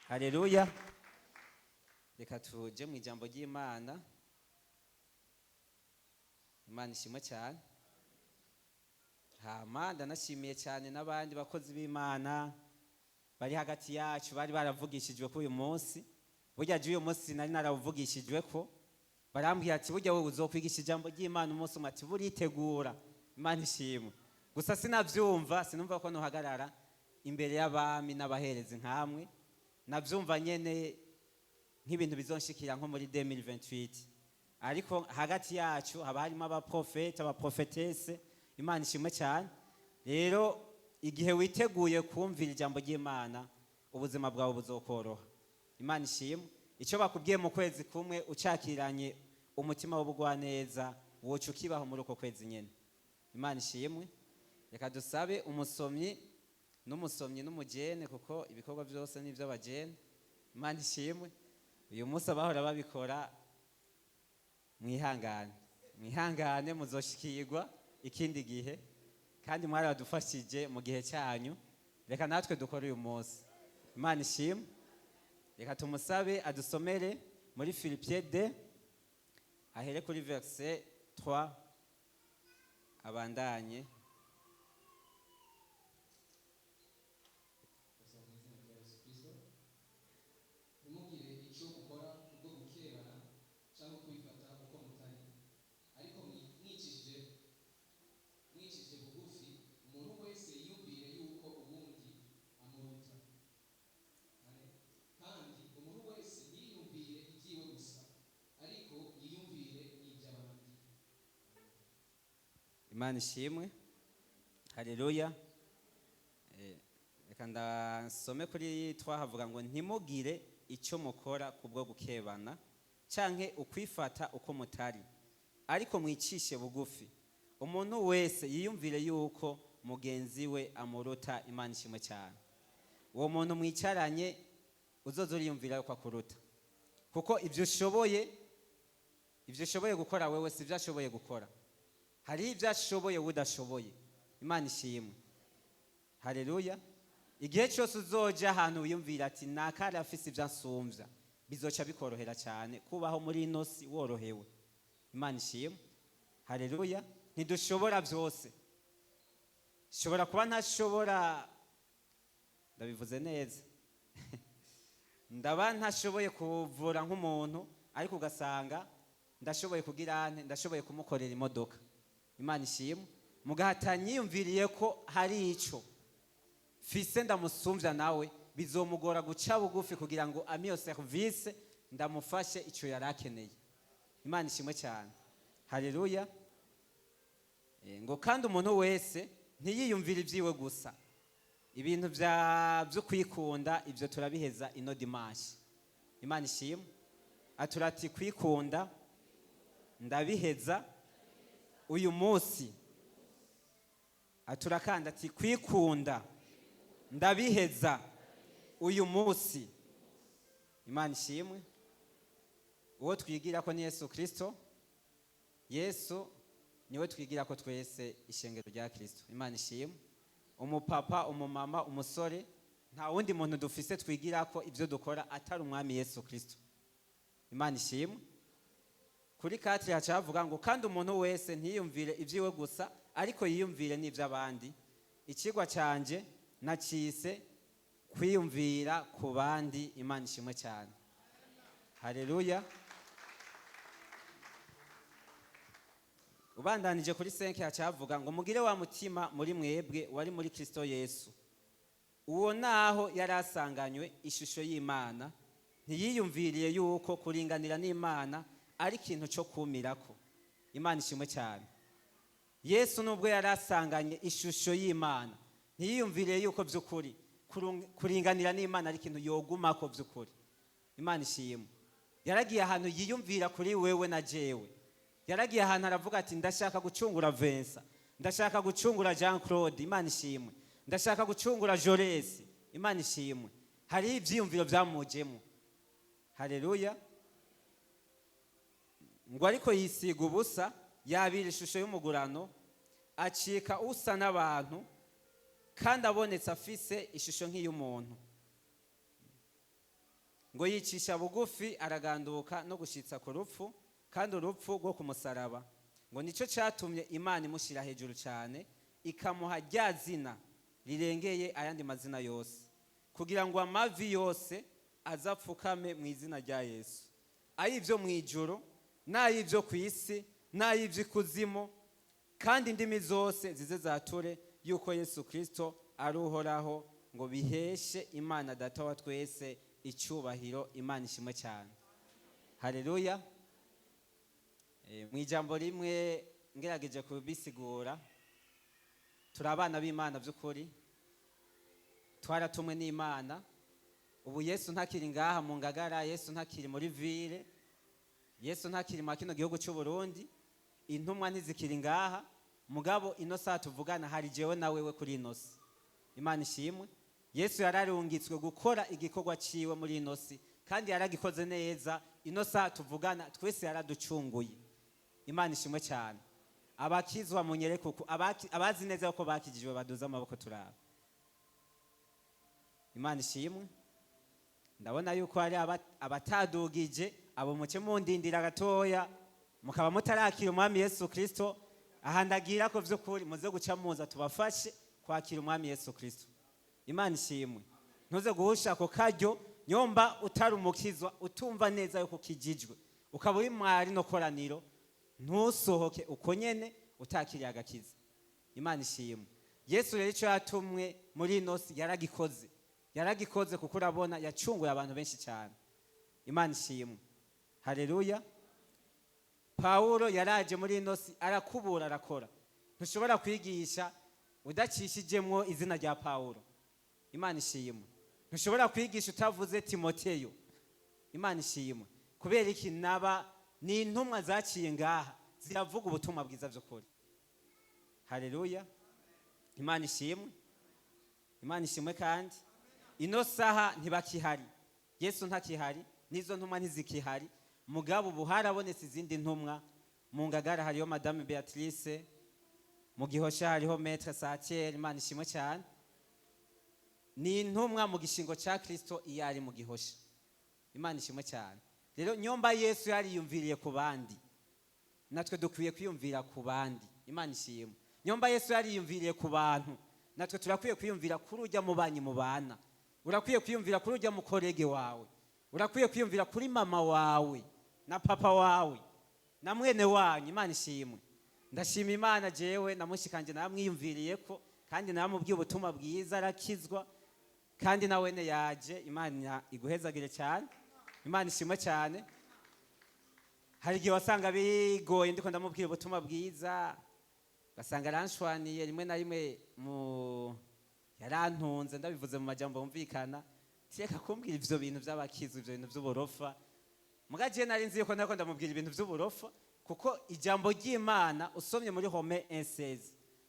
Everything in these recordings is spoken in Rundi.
Haleluya. Reka tuje mu ijambo ry'Imana. Imana ishimwe cyane. Hama ndanashimiye cyane n'abandi bakozi b'Imana bari hagati yacu, bari baravugishijwe ko uyu munsi, burya je uyu munsi nari naravugishijwe ko barambwira ati: "Burya wowe uzokwigisha ijambo ry'Imana umunsi umwe," ati: "Buritegura." Imana ishimwe. Gusa sinavyumva, sinumva ko nohagarara imbere y'abami n'abaherezi nkamwe. Navyumva nyene nk'ibintu bizonshikira nko muri 2028, ariko hagati yacu haba harimo abaprofete, abaprofetese. Imana ishimwe cyane. Rero igihe witeguye kumvira ijambo ry'Imana, ubuzima bwawe buzokoroha. Imana ishimwe. Icyo bakubwiye mu kwezi kumwe, ucakiranye umutima w'ubugwaneza, woca ukibaho muri uko kwezi nyene. Imana ishimwe. Reka dusabe umusomyi n'umusomyi n'umugene, kuko ibikorwa byose ni iby'abagene. Imana ishimwe. Uyu munsi abahora babikora, mwihangane, mwihangane, muzoshikirwa ikindi gihe. Kandi mwaradufashije mu gihe cyanyu, reka natwe dukore uyu munsi. Imana ishimwe. Reka tumusabe adusomere muri Philippiens 2, ahere kuri verset 3 abandanye. Ndasaba mu izina rya Yesu Kristo: ntimugire icyo mukora kubwo gukebana cyangwa kwifata uko mutari, ariko mwicishije bugufi, umuntu wese yiyumvire yuko uwundi amuruta. Kane. Kandi umuntu wese ntiyiyumvire ibyiwe gusa, ariko yiyumvire n'iby'abandi. Imana ishimwe, haleluya. Reka ndasome kuri twahavuga ngo: "Ntimugire icyo mukora kubwo gukebana canke ukwifata uko mutari, ariko mwicishe bugufi, umuntu wese yiyumvire yuko mugenzi we amuruta." Imana ishimwe cyane. Uwo muntu mwicaranye, uzoza uriyumvira yuko akuruta, kuko ibyo ushoboye gukora wewe si ibyo ashoboye gukora. Hari ibyo ashoboye wowe udashoboye. Imana ishimwe, haleluya. Igihe cyose uzoja ahantu wiyumvira ati: "Nakari afise ibyo ansumvya," bizoca bikorohera cyane kubaho muri ino si worohewe. Imana ishimwe, haleluya. Ntidushobora byose. Shobora kuba ntashobora, ndabivuze neza, ndaba ntashoboye kuvura nk'umuntu, ariko ugasanga ndashoboye kugira ante, ndashoboye kumukorera imodoka. Imana ishimwe. Mugahata nyiyumviriye ko hari ico fise ndamusumvya, nawe bizomugora guca bugufi kugira ngo ampe iyo service, ndamufashe ico yari akeneye. Imana ishimwe cyane, haleluya. Ngo kandi umuntu wese ntiyiyumvire ibyiwe gusa. Ibintu byo kwikunda, ibyo turabiheza ino dimanche. Imana ishimwe. Aturati: "Kwikunda ndabiheza uyu munsi." Atura kandi ati: "Kwikunda ndabiheza uyu munsi." Imana ishimwe. Uwo twigira ko ni Yesu Kirisito. Yesu niwe twigira ko twese, ishengero rya Kirisito. Imana ishimwe. Umupapa, umumama, umusore, nta wundi muntu dufise twigira ko ibyo dukora atari Umwami Yesu Kirisito. Imana ishimwe. Kuri 4 haca havuga ngo: "Kandi umuntu wese ntiyumvire ibyiwe gusa, ariko yiyumvire n'iby'abandi." Ikigwa cyanjye nacise kwiyumvira ku bandi. Imana ishimwe cyane, haleluya. Ubandanije kuri 5, haca havuga ngo: "Mugire wa mutima muri mwebwe wari muri Kristo Yesu. Uwo naho yari asanganywe ishusho y'Imana, ntiyiyumviriye yuko kuringanira n'Imana ari ikintu cyo kumirako." Imana ishimwe cyane. Yesu nubwo yari asanganye ishusho y'Imana, ntiyiyumviriye yuko by'ukuri kuringanira n'Imana ari ikintu yogumako by'ukuri. Imana ishimwe. Yaragiye ahantu yiyumvira kuri wewe na jewe. Yaragiye ahantu aravuga ati: "Ndashaka gucungura Vincent, ndashaka gucungura Jean Claude." Imana ishimwe. "Ndashaka gucungura Joresi." Imana ishimwe. Hariho ibyiyumviro byamujemo, haleluya. Ngo: "Ariko yisiga ubusa, yabira ishusho y'umugurano, acika usa n'abantu, kandi abonetse afise ishusho nk'iy'umuntu." Ngo yicisha bugufi, araganduka no gushitsa ku rupfu, kandi urupfu rwo ku musaraba. Ngo nicyo cyatumye Imana imushyira hejuru cyane, ikamuha rya zina rirengeye ayandi mazina yose, kugira ngo amavi yose azapfukame mu izina rya Yesu, ay'ibyo mu ijuru n'ay'ibyo ku isi n'ay'iby'ikuzimu, kandi indimi zose zize zature yuko Yesu Kirisito ari Uhoraho, ngo biheshe Imana Data wa twese icyubahiro. Imana ishimwe cyane, haleluya. Mu ijambo rimwe ngerageje kubisigura, turi abana b'Imana by'ukuri, twaratumwe n'Imana. Ubu Yesu ntakiri ngaha mu Ngagara, Yesu ntakiri muri ville, Yesu ntakiri mu kino gihugu cy'u Burundi, intumwa ntizikiri ngaha, mugabo ino saa tuvugana hari jewe na wewe kuri ino si. Imana ishimwe. Yesu yararungitswe gukora igikorwa ciwe muri ino si, kandi yaragikoze neza. Ino saa tuvugana twese yaraducunguye. Imana ishimwe cyane. Abakizwa munyereke uku, abazi neza ko bakijijwe baduze amaboko turaba. Imana ishimwe. Ndabona yuko hari abatadugije, abo muce mundindira gatoya, mukaba mutarakira Umwami Yesu Kristo. Aha ndagira ko vy'ukuri muze guca muza tubafashe kwakira Umwami Yesu Kristo. Imana ishimwe. Ntuze guhusha ako karyo. Nyomba utari umukizwa, utumva neza yuko ukijijwe, ukaba uri mwari no koraniro, ntusohoke uko nyene utakiriye agakiza. Imana ishimwe. Yesu rero icyo yatumwe muri ino si yaragikoze, yaragikoze, kuko urabona yacunguye abantu benshi cyane. Imana ishimwe, haleluya. Pawulo yaraje muri ino si arakubura, arakora. Ntushobora kwigisha udacishijemwo izina rya Pawulo. Imana ishimwe. Ntushobora kwigisha utavuze Timoteyo. Imana ishimwe. Kubera iki? Naba ni intumwa zaciye ngaha, ziravuga ubutumwa bwiza by'ukuri. Haleluya, Imana ishimwe, Imana ishimwe. Kandi ino saha ntibakihari, Yesu ntakihari, n'izo ntumwa ntizikihari, mugabo ubu harabonetse izindi ntumwa. Mu Ngagara hariyo Madame Beatrice, mu Gihosha hariho Maître Satier. Imana ishimwe cyane. Ni intumwa mu gishingo cya Kristo iyo ari mu Gihosha. Imana ishimwe cyane. Rero nyomba Yesu yariyumviriye ku bandi, natwe dukwiye kwiyumvira ku bandi. Imana ishimwe. Nyomba Yesu yariyumviriye ku bantu, natwe turakwiye kwiyumvira kuri ujya mu banyi mubana, urakwiye kwiyumvira kuri ujya mu collègue wawe, urakwiye kwiyumvira kuri mama wawe na papa wawe na mwene wanyu. Imana ishimwe. Ndashima Imana, jewe na mushikanje namwiyumviriye ko, kandi namubwiye ubutumwa bwiza, arakizwa, kandi nawene yaje. Imana iguhezagire cyane. Imana ishimwe cyane. Hari igihe wasanga bigoye, ndiko ndamubwira ubutumwa bwiza, ugasanga aranshwaniye rimwe na rimwe, mu yarantunze, ndabivuze mu majambo yumvikana, tireka kumbwira ivyo bintu vy'abakizwa, ivyo bintu vy'uburofa. Muga jewe nari nzi yuko nariko ndamubwira ibintu vy'uburofa, kuko ijambo ry'Imana usomye muri Romains 1:16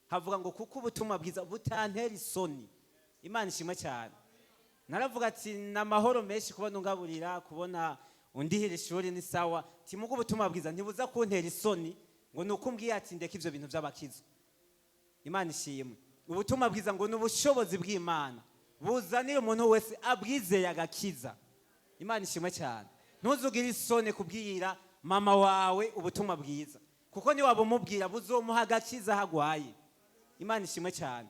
havuga ngo kuko ubutumwa bwiza butantera isoni. Imana ishimwe cyane. Naravuga ati ni amahoro menshi kubona ungaburira, kubona undihira ishuri ni sawa, timuga ubutumwa bwiza ntibuza kuntera isoni, ngo ni uko umbwiye ati ndeka ivyo bintu vy'abakizwa. Imana ishimwe. Ubutumwa bwiza ngo ni ubushobozi bw'Imana buzanira umuntu wese abwizeye agakiza. Imana ishimwe cyane. Ntuzugire isoni kubwira mama wawe ubutumwa bwiza, kuko niwaba umubwira buzomuha agakiza hagwaye. Imana ishimwe cyane.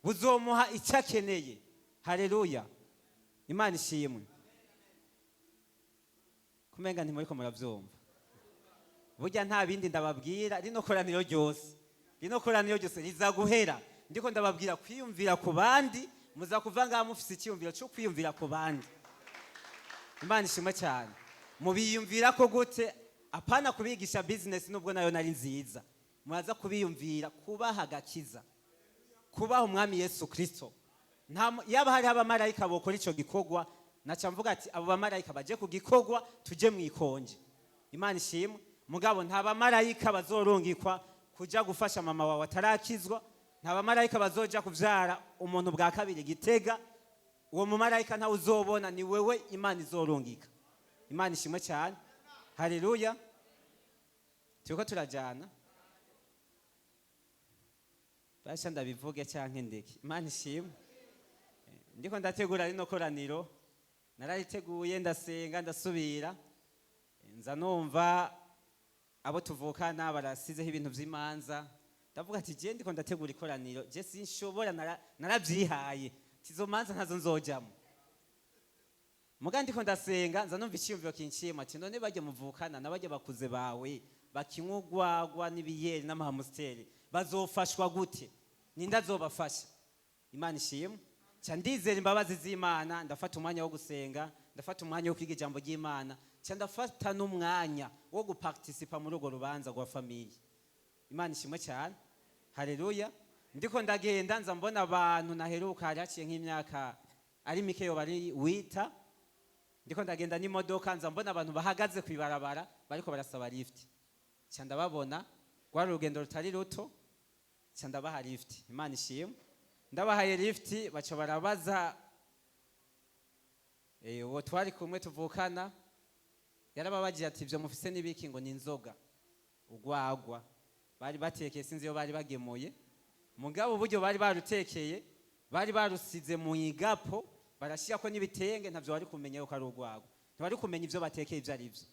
Buzomuha icyo akeneye. Haleluya, Imana ishimwe. Kumenga ntimuriko muravyumva. Burya nta bindi ndababwira, rino koraniro ryose, rino koraniro ryose riza guhera ndiko ndababwira kwiyumvira ku bandi. Muza kuva ngaha mufise icyiyumviro cyo kwiyumvira ku bandi. Imana ishimwe cyane. Mubiyumvira ko gute? Apana kubigisha business, nubwo nayo nari nziza. Muraza kubiyumvira kubaha agakiza, kubaha Umwami Yesu Kristo. Yaba hariho abamarayika bokora ico gikorwa, naca mvuga ati abo bamarayika baje ku gikorwa, tuje mu ikonje. Imana ishimwe. Mugabo nta bamarayika bazorungikwa kuja gufasha mama wawe atarakizwa, nta bamarayika bazoja kuvyara umuntu bwa kabiri Gitega. Uwo mumarayika ntawe uzobona, ni wewe Imana izorungika. Imana ishimwe cyane, haleluya. Turiko turajana, basha ndabivuge canke ndeke? Imana ishimwe. Ndiko ndategura rino koraniro. Narariteguye, ndasenga, ndasubira, nza numva abo tuvukana barasizeho ibintu by'imanza. Ndavuga ati je ndiko ndategura ikoraniro, je sinshobora, narabyihaye ati izo manza ntazo nzojamo. Muga ndiko ndasenga, nza numva icyiyumviro kinshima ati none bajya muvukana n'abajya bakuze bawe bakinywa urwagwa n'ibiyeri n'amahamusiteri bazofashwa gute? Ninde azobafasha? Imana ishimwe. Nca ndizera imbabazi z'Imana, ndafata umwanya wo gusenga, ndafata umwanya wo kwiga ijambo ry'Imana, nca ndafata n'umwanya wo guparticipa muri urwo rubanza rwa famille. Imana ishimwe cyane, haleluya. Ndiko ndagenda, nza mbona abantu naheruka hari haciye nk'imyaka ari mike bari wita. Ndiko ndagenda n'imodoka, nza mbona abantu bahagaze ku ibarabara bariko barasaba lift. Nca ndababona, rwari urugendo rutari ruto, nca ndabaha lift. Imana ishimwe. Ndabahaye lift, baca barabaza uwo twari kumwe tuvukana, yarababagiye ati ibyo mufise n'ibiki? Ngo ni inzoga, urwagwa bari batekeye, sinzi iyo bari bagemuye. Mugabo uburyo bari barutekeye, bari barusize mu igapo, barashyirako n'ibitenge, ntabyo bari kumenya yuko ari urwagwa, ntibari kumenya ibyo batekeye ibyo ari byo.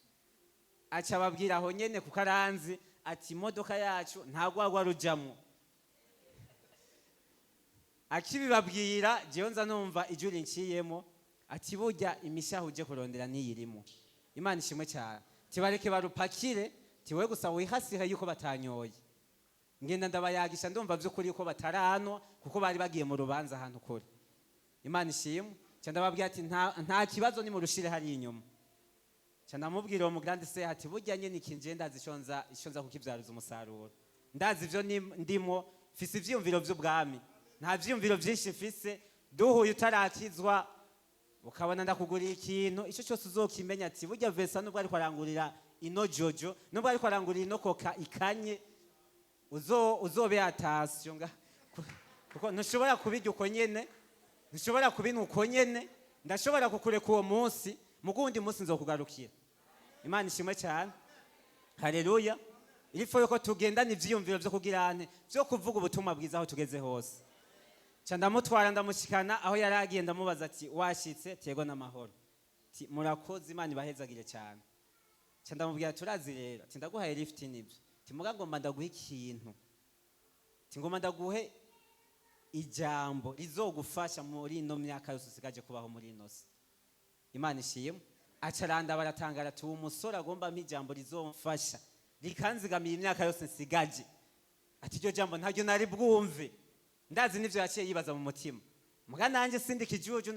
Aca ababwira aho nyene, kuko aranzi, ati imodoka yacu nta rwagwa rujamwo. Akibibabwira, jewe nza numva ijwi rinciyemo ati burya imishaha uje kurondera niyirimo. Imana ishimwe cyane. Tibareke barupakire, tiwe gusa wihasire yuko batanyoye. Ngenda ndabayagisha, ndumva by'ukuri yuko bataranwa, kuko bari bagiye mu rubanza ahantu kure. Imana ishimwe. Nca ndababwira ati nta kibazo, nimurushire hariya inyuma. Nca ndamubwira uwo mu grande sœur ati burya nyene iki nje ndazi ico nza kukivyaruza umusaruro, ndazi ivyo ndimo, mfise ivyiyumviro vy'ubwami, nta vyiyumviro vyinshi mfise. Duhuye utarakizwa, ukabona ndakugurira ikintu, ico cyose uzokimenya ati burya vesa nubwo ariko arangurira ino jojo, nubwo ariko arangurira ino koka ikanye, uzobe attention nga kuko ntushobora kubirya uko nyene, ntushobora kubinywa uko nyene. Ndashobora kukureka uwo munsi, mu gundi munsi nzokugarukira. Imana ishimwe cyane, haleluya. Ilifo yuko tugendana ivyiyumviro vyo kugira ante, vyo kuvuga ubutumwa bwiza aho tugeze hose. Ca ndamutwara, ndamushikana aho yari agiye, ndamubaza ati washitse? Tego n'amahoro. Ati murakoze, Imana ibahezagire cyane. Ca ndamubwira, turazi rero, ati ndaguhaye lift nibyo, ati muga ngomba ndaguhe ikintu, ati ngomba ndaguhe ijambo rizogufasha muri ino myaka yose usigaje kubaho muri ino si. Imana ishimwe. Aca arandaba, aratangara ati uwo musore agomba ampa ijambo rizomfasha rikanzigamiye imyaka yose nsigaje, ati iryo jambo ntaryo nari bwumve. Ndazi nivyo yaciye yibaza mu mutima, muga nanjye sindi kijuju,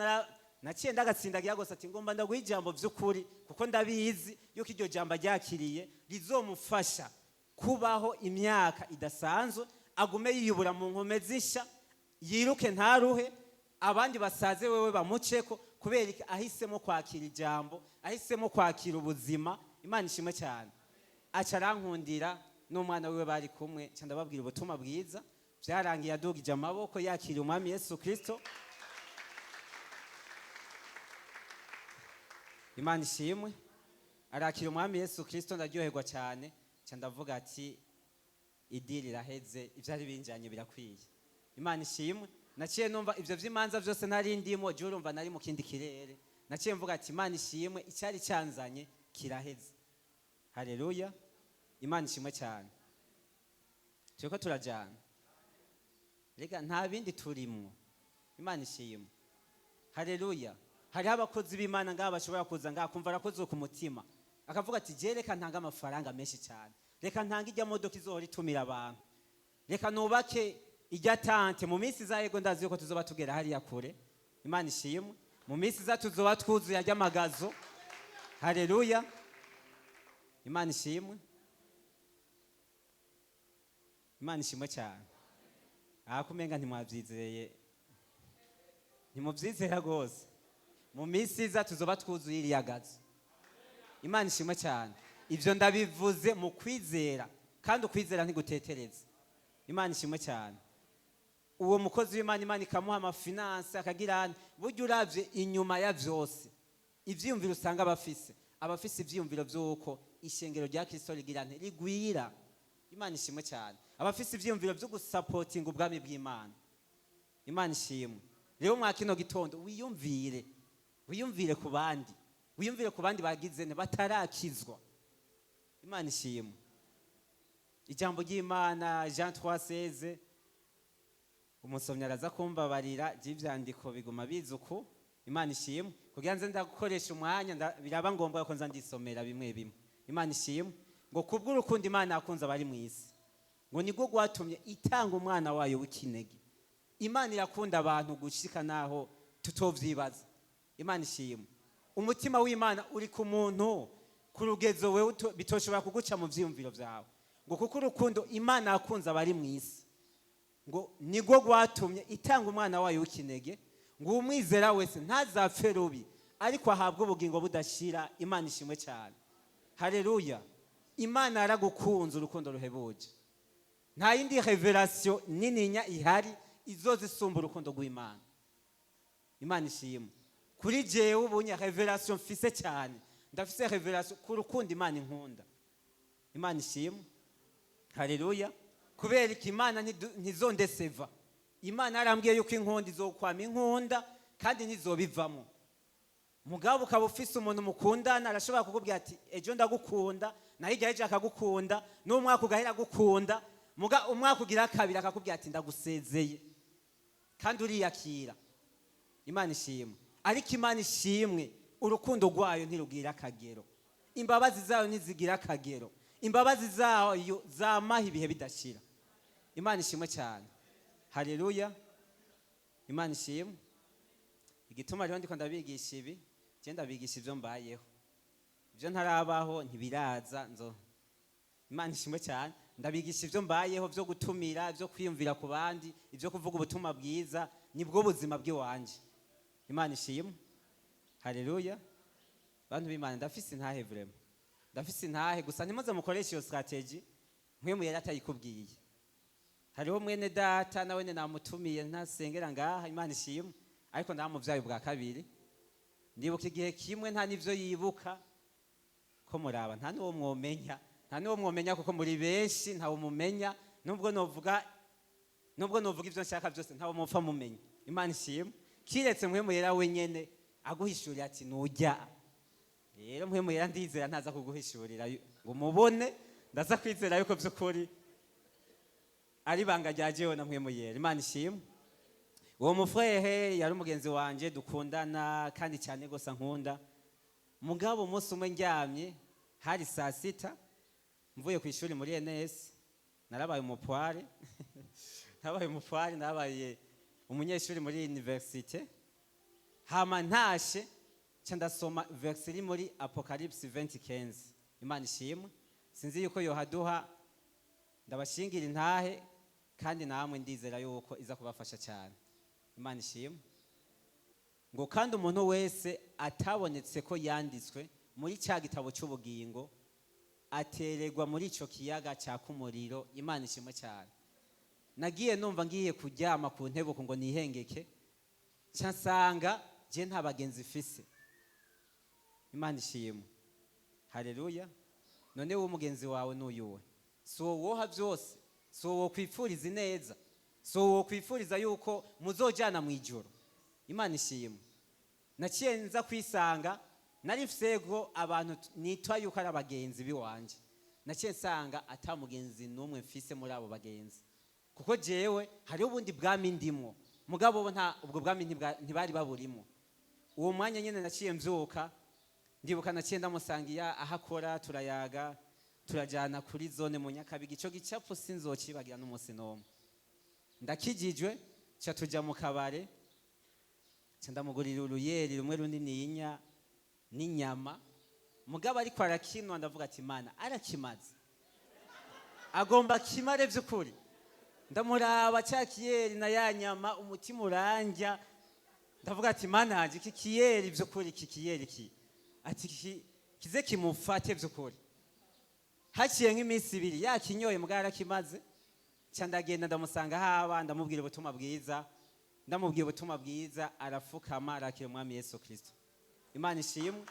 naciye ndagatsindagira gose ati ngomba ndaguha ijambo vy'ukuri, kuko ndabizi yuko iryo jambo ryakiriye rizomufasha kubaho imyaka idasanzwe, agume yiyubura mu nkome zisha, yiruke ntaruhe, abandi basaze wewe bamuceko, kubera iki? Ahisemo kwakira ijambo, ahisemo kwakira ubuzima. Imana ishimwe cyane. Aca arankundira n'umwana wiwe bari kumwe, nca ndababwira ubutumwa bwiza. Byarangiye adugije amaboko yakira Umwami Yesu Kristo. Imana ishimwe. Arakira Umwami Yesu Kristo, ndaryoherwa cyane. Nca ndavuga ati idiri iraheze, ivyari binjanye birakwiye. Imana ishimwe. Naciye numva ivyo vy'imanza vyose nari ndimo, je urumva nari mu kindi kirere. Naciye mvuga ati Imana ishimwe, icyari cyanzanye kiraheze. Haleluya, Imana ishimwe cyane. Turiko turajana rega, nta bindi turimwo. Imana ishimwe, haleluya. Hariho abakozi b'Imana ngaha bashobora kuza ngaha kumva arakoze ku mutima, akavuga ati je reka ntange amafaranga menshi cyane, reka ntange ijya modoka izohora itumira abantu, reka nubake ijya tente mu minsi iza. Yego, ndazi yuko tuzoba tugera hariya kure. Imana ishimwe. Mu minsi iza tuzoba twuzuye ajya amagazo. Haleluya, Imana ishimwe, Imana ishimwe cyane. Aha kumenga ntimwabyizeye, ntimubyizera rwose. Mu minsi iza tuzoba twuzuye iriya gazo. Imana ishimwe cyane. Ibyo ndabivuze mu kwizera, kandi ukwizera ntigutetereza. Imana ishimwe cyane. Uwo mukozi w'Imana, Imana ikamuha amafinanse, akagira burya uravye inyuma ya byose ivyiyumviro usanga abafise ivyiyumviro vy'uko ishengero rya Kristo rigira nte rigwira. Imana ishimwe cyane. Abafise ivyiyumviro vyo gusapotinga ubwami bw'Imana. Imana ishimwe. Rero mwa kino gitondo wiyumvire. Wiyumvire ku bandi, wiyumvire ku bandi bagize batarakizwa. Imana ishimwe. Ijambo ry'Imana, Jean 3:16, umusomyi araza kumbabarira, by'ibyandiko biguma biza uku. Imana ishimwe. Kugira nze ndagukoresha umwanya, biraba ngombwa ko nza ndisomera bimwe bimwe. Imana ishimwe. Ngo kubw'urukundo Imana yakunze abari mu isi, ngo nibwo rwatumye itanga umwana wayo w'ikinege. Imana irakunda abantu gushika naho tutovyibaza. Imana ishimwe. Umutima w'Imana uri ku muntu ku rugezo wewe bitoshobora kuguca mu vyiyumviro vyawe. Ngo kuko urukundo Imana yakunze abari mu isi, ngo nibwo rwatumye itanga umwana wayo w'ikinege, ngo umwizera wese ntazapfe rubi, ariko ahabwe ubugingo budashira. Imana ishimwe cyane. Haleluya. Imana yaragukunze urukundo ruhebuje. Nta yindi révélation nininya ihari izoza isumba urukundo rw'Imana. Imana ishimwe. Kuri jewe ubunye révélation mfise cyane, ndafise révélation ku rukundo Imana inkunda. Imana ishimwe. Haleluya. Kubera iki? Imana ntizondeseva. Imana yarambwiye yuko inkunda izokwama inkunda kandi ntizobivamo. Mugabo ukaba ufise umuntu mukundana, arashobora kukubwira ati ejo ndagukunda, na hirya ejo akagukunda, n'umwaka ugahera agukunda, muga umwaka ugira kabiri akakubwira ati ndagusezeye, kandi uriyakira. Imana ishimwe. Ariko Imana ishimwe, urukundo rwayo ntirugira akagero, imbabazi zayo ntizigira akagero, imbabazi zayo zamaho ibihe bidashira. Imana ishimwe cyane. Haleluya. Imana ishimwe. Igituma rero ndiko ndabigisha ibi, je ndabigisha ibyo mbayeho, ibyo ntarabaho ntibiraza nzo. Imana ishimwe cyane. Ndabigisha ibyo mbayeho byo gutumira, byo kwiyumvira ku bandi, ibyo kuvuga ubutumwa bwiza, nibwo buzima bw'iwanje. Imana ishimwe. Haleluya. Bantu b'Imana, ndafise intahe, vraiment ndafise intahe. Gusa ntimuze mukoreshe iyo stratégie mwe yari atayikubwiye. Hariho mwene data nawe namutumiye, ntasengera ngaha, Imana ishimwe, ariko ndamuvyaye ubwa kabiri. Ndibuka igihe kimwe nta n'ivyo yibuka ko muraba, nta n'uwo mwomenya, nta n'uwo mwomenya kuko muri benshi, ntawe mumenya. Nubwo novuga ivyo nshaka byose, ntawe mupfa mumenya. Imana ishimwe. Kiretse mwe muyera wenyene aguhishurira ati nujya. Rero mwe muyera ndizera ntaza kuguhishurira ngo mubone. Ndaza kwizera yuko by'ukuri ari ibanga rya jewe na mwe muyera. Imana ishimwe. Uwo mufrehe yari umugenzi wanje dukundana kandi cyane gose nkunda. Mugabo umunsi umwe ndyamye, hari saa 6, mvuye ku ishuri muri ENS, narabaye umupware, narabaye umupware, narabaye umunyeshuri muri université. Hama ntashe nca ndasoma verse iri muri Apocalypse 20:15. Imana ishimwe. Sinzi yuko yohaduha. Ndabashingira intahe kandi namwe ndizera yuko iza kubafasha cyane. Imana ishimwe. Ngo kandi umuntu wese atabonetse ko yanditswe muri cya gitabo cy'ubugingo atererwa muri ico kiyaga cyaka umuriro. Imana ishimwe cyane. Nagiye numva ngiye kuryama ku ntebe ngo nihengeke, nca nsanga je nta bagenzi mfise. Imana ishimwe. Haleluya. None wowe umugenzi wawe n'uyuwe? Si wowe woha byose? Si wowe wokwifuriza ineza? Si wowe wokwifuriza yuko muzojana mu ijoro? Imana ishimwe. Naciye nza kwisanga nari mfise ko abantu nitwa yuko ari abagenzi biwanje, naciye nsanga ata mugenzi n'umwe mfise muri abo bagenzi, kuko jewe hariho ubundi bwami ndimwo, mugabo bo nta ubwo bwami ntibari baburimo. Uwo mwanya nyine naciye mvyuka, ndibuka naciye ndamusangiya aho akora, turayaga, turajyana kuri zone mu Nyakabiga. Ico gicapo sinzokibagira n'umunsi n'umwe. Ndakijijwe, ca tuja mu kabare, ca ndamugurira uruyeri rumwe runininya n'inyama. Mugabo ariko arakinwa, ndavuga ati Mana, arakimaze, agomba kimare by'ukuri. Ndamuraba cya kiyeri na ya nyama, umutima urandya. Ndavuga ati Mana yanjye, iki kiyeri by'ukuri, iki kiyeri ki ati kize kimufate by'ukuri. Haciye nk'iminsi 2 yakinyoye, mugabo yarakimaze. Nca ndagenda ndamusanga haba, ndamubwira ubutumwa bwiza. Ndamubwira ubutumwa bwiza, arafukama, arakira Umwami Yesu Kristo. Imana ishimwe.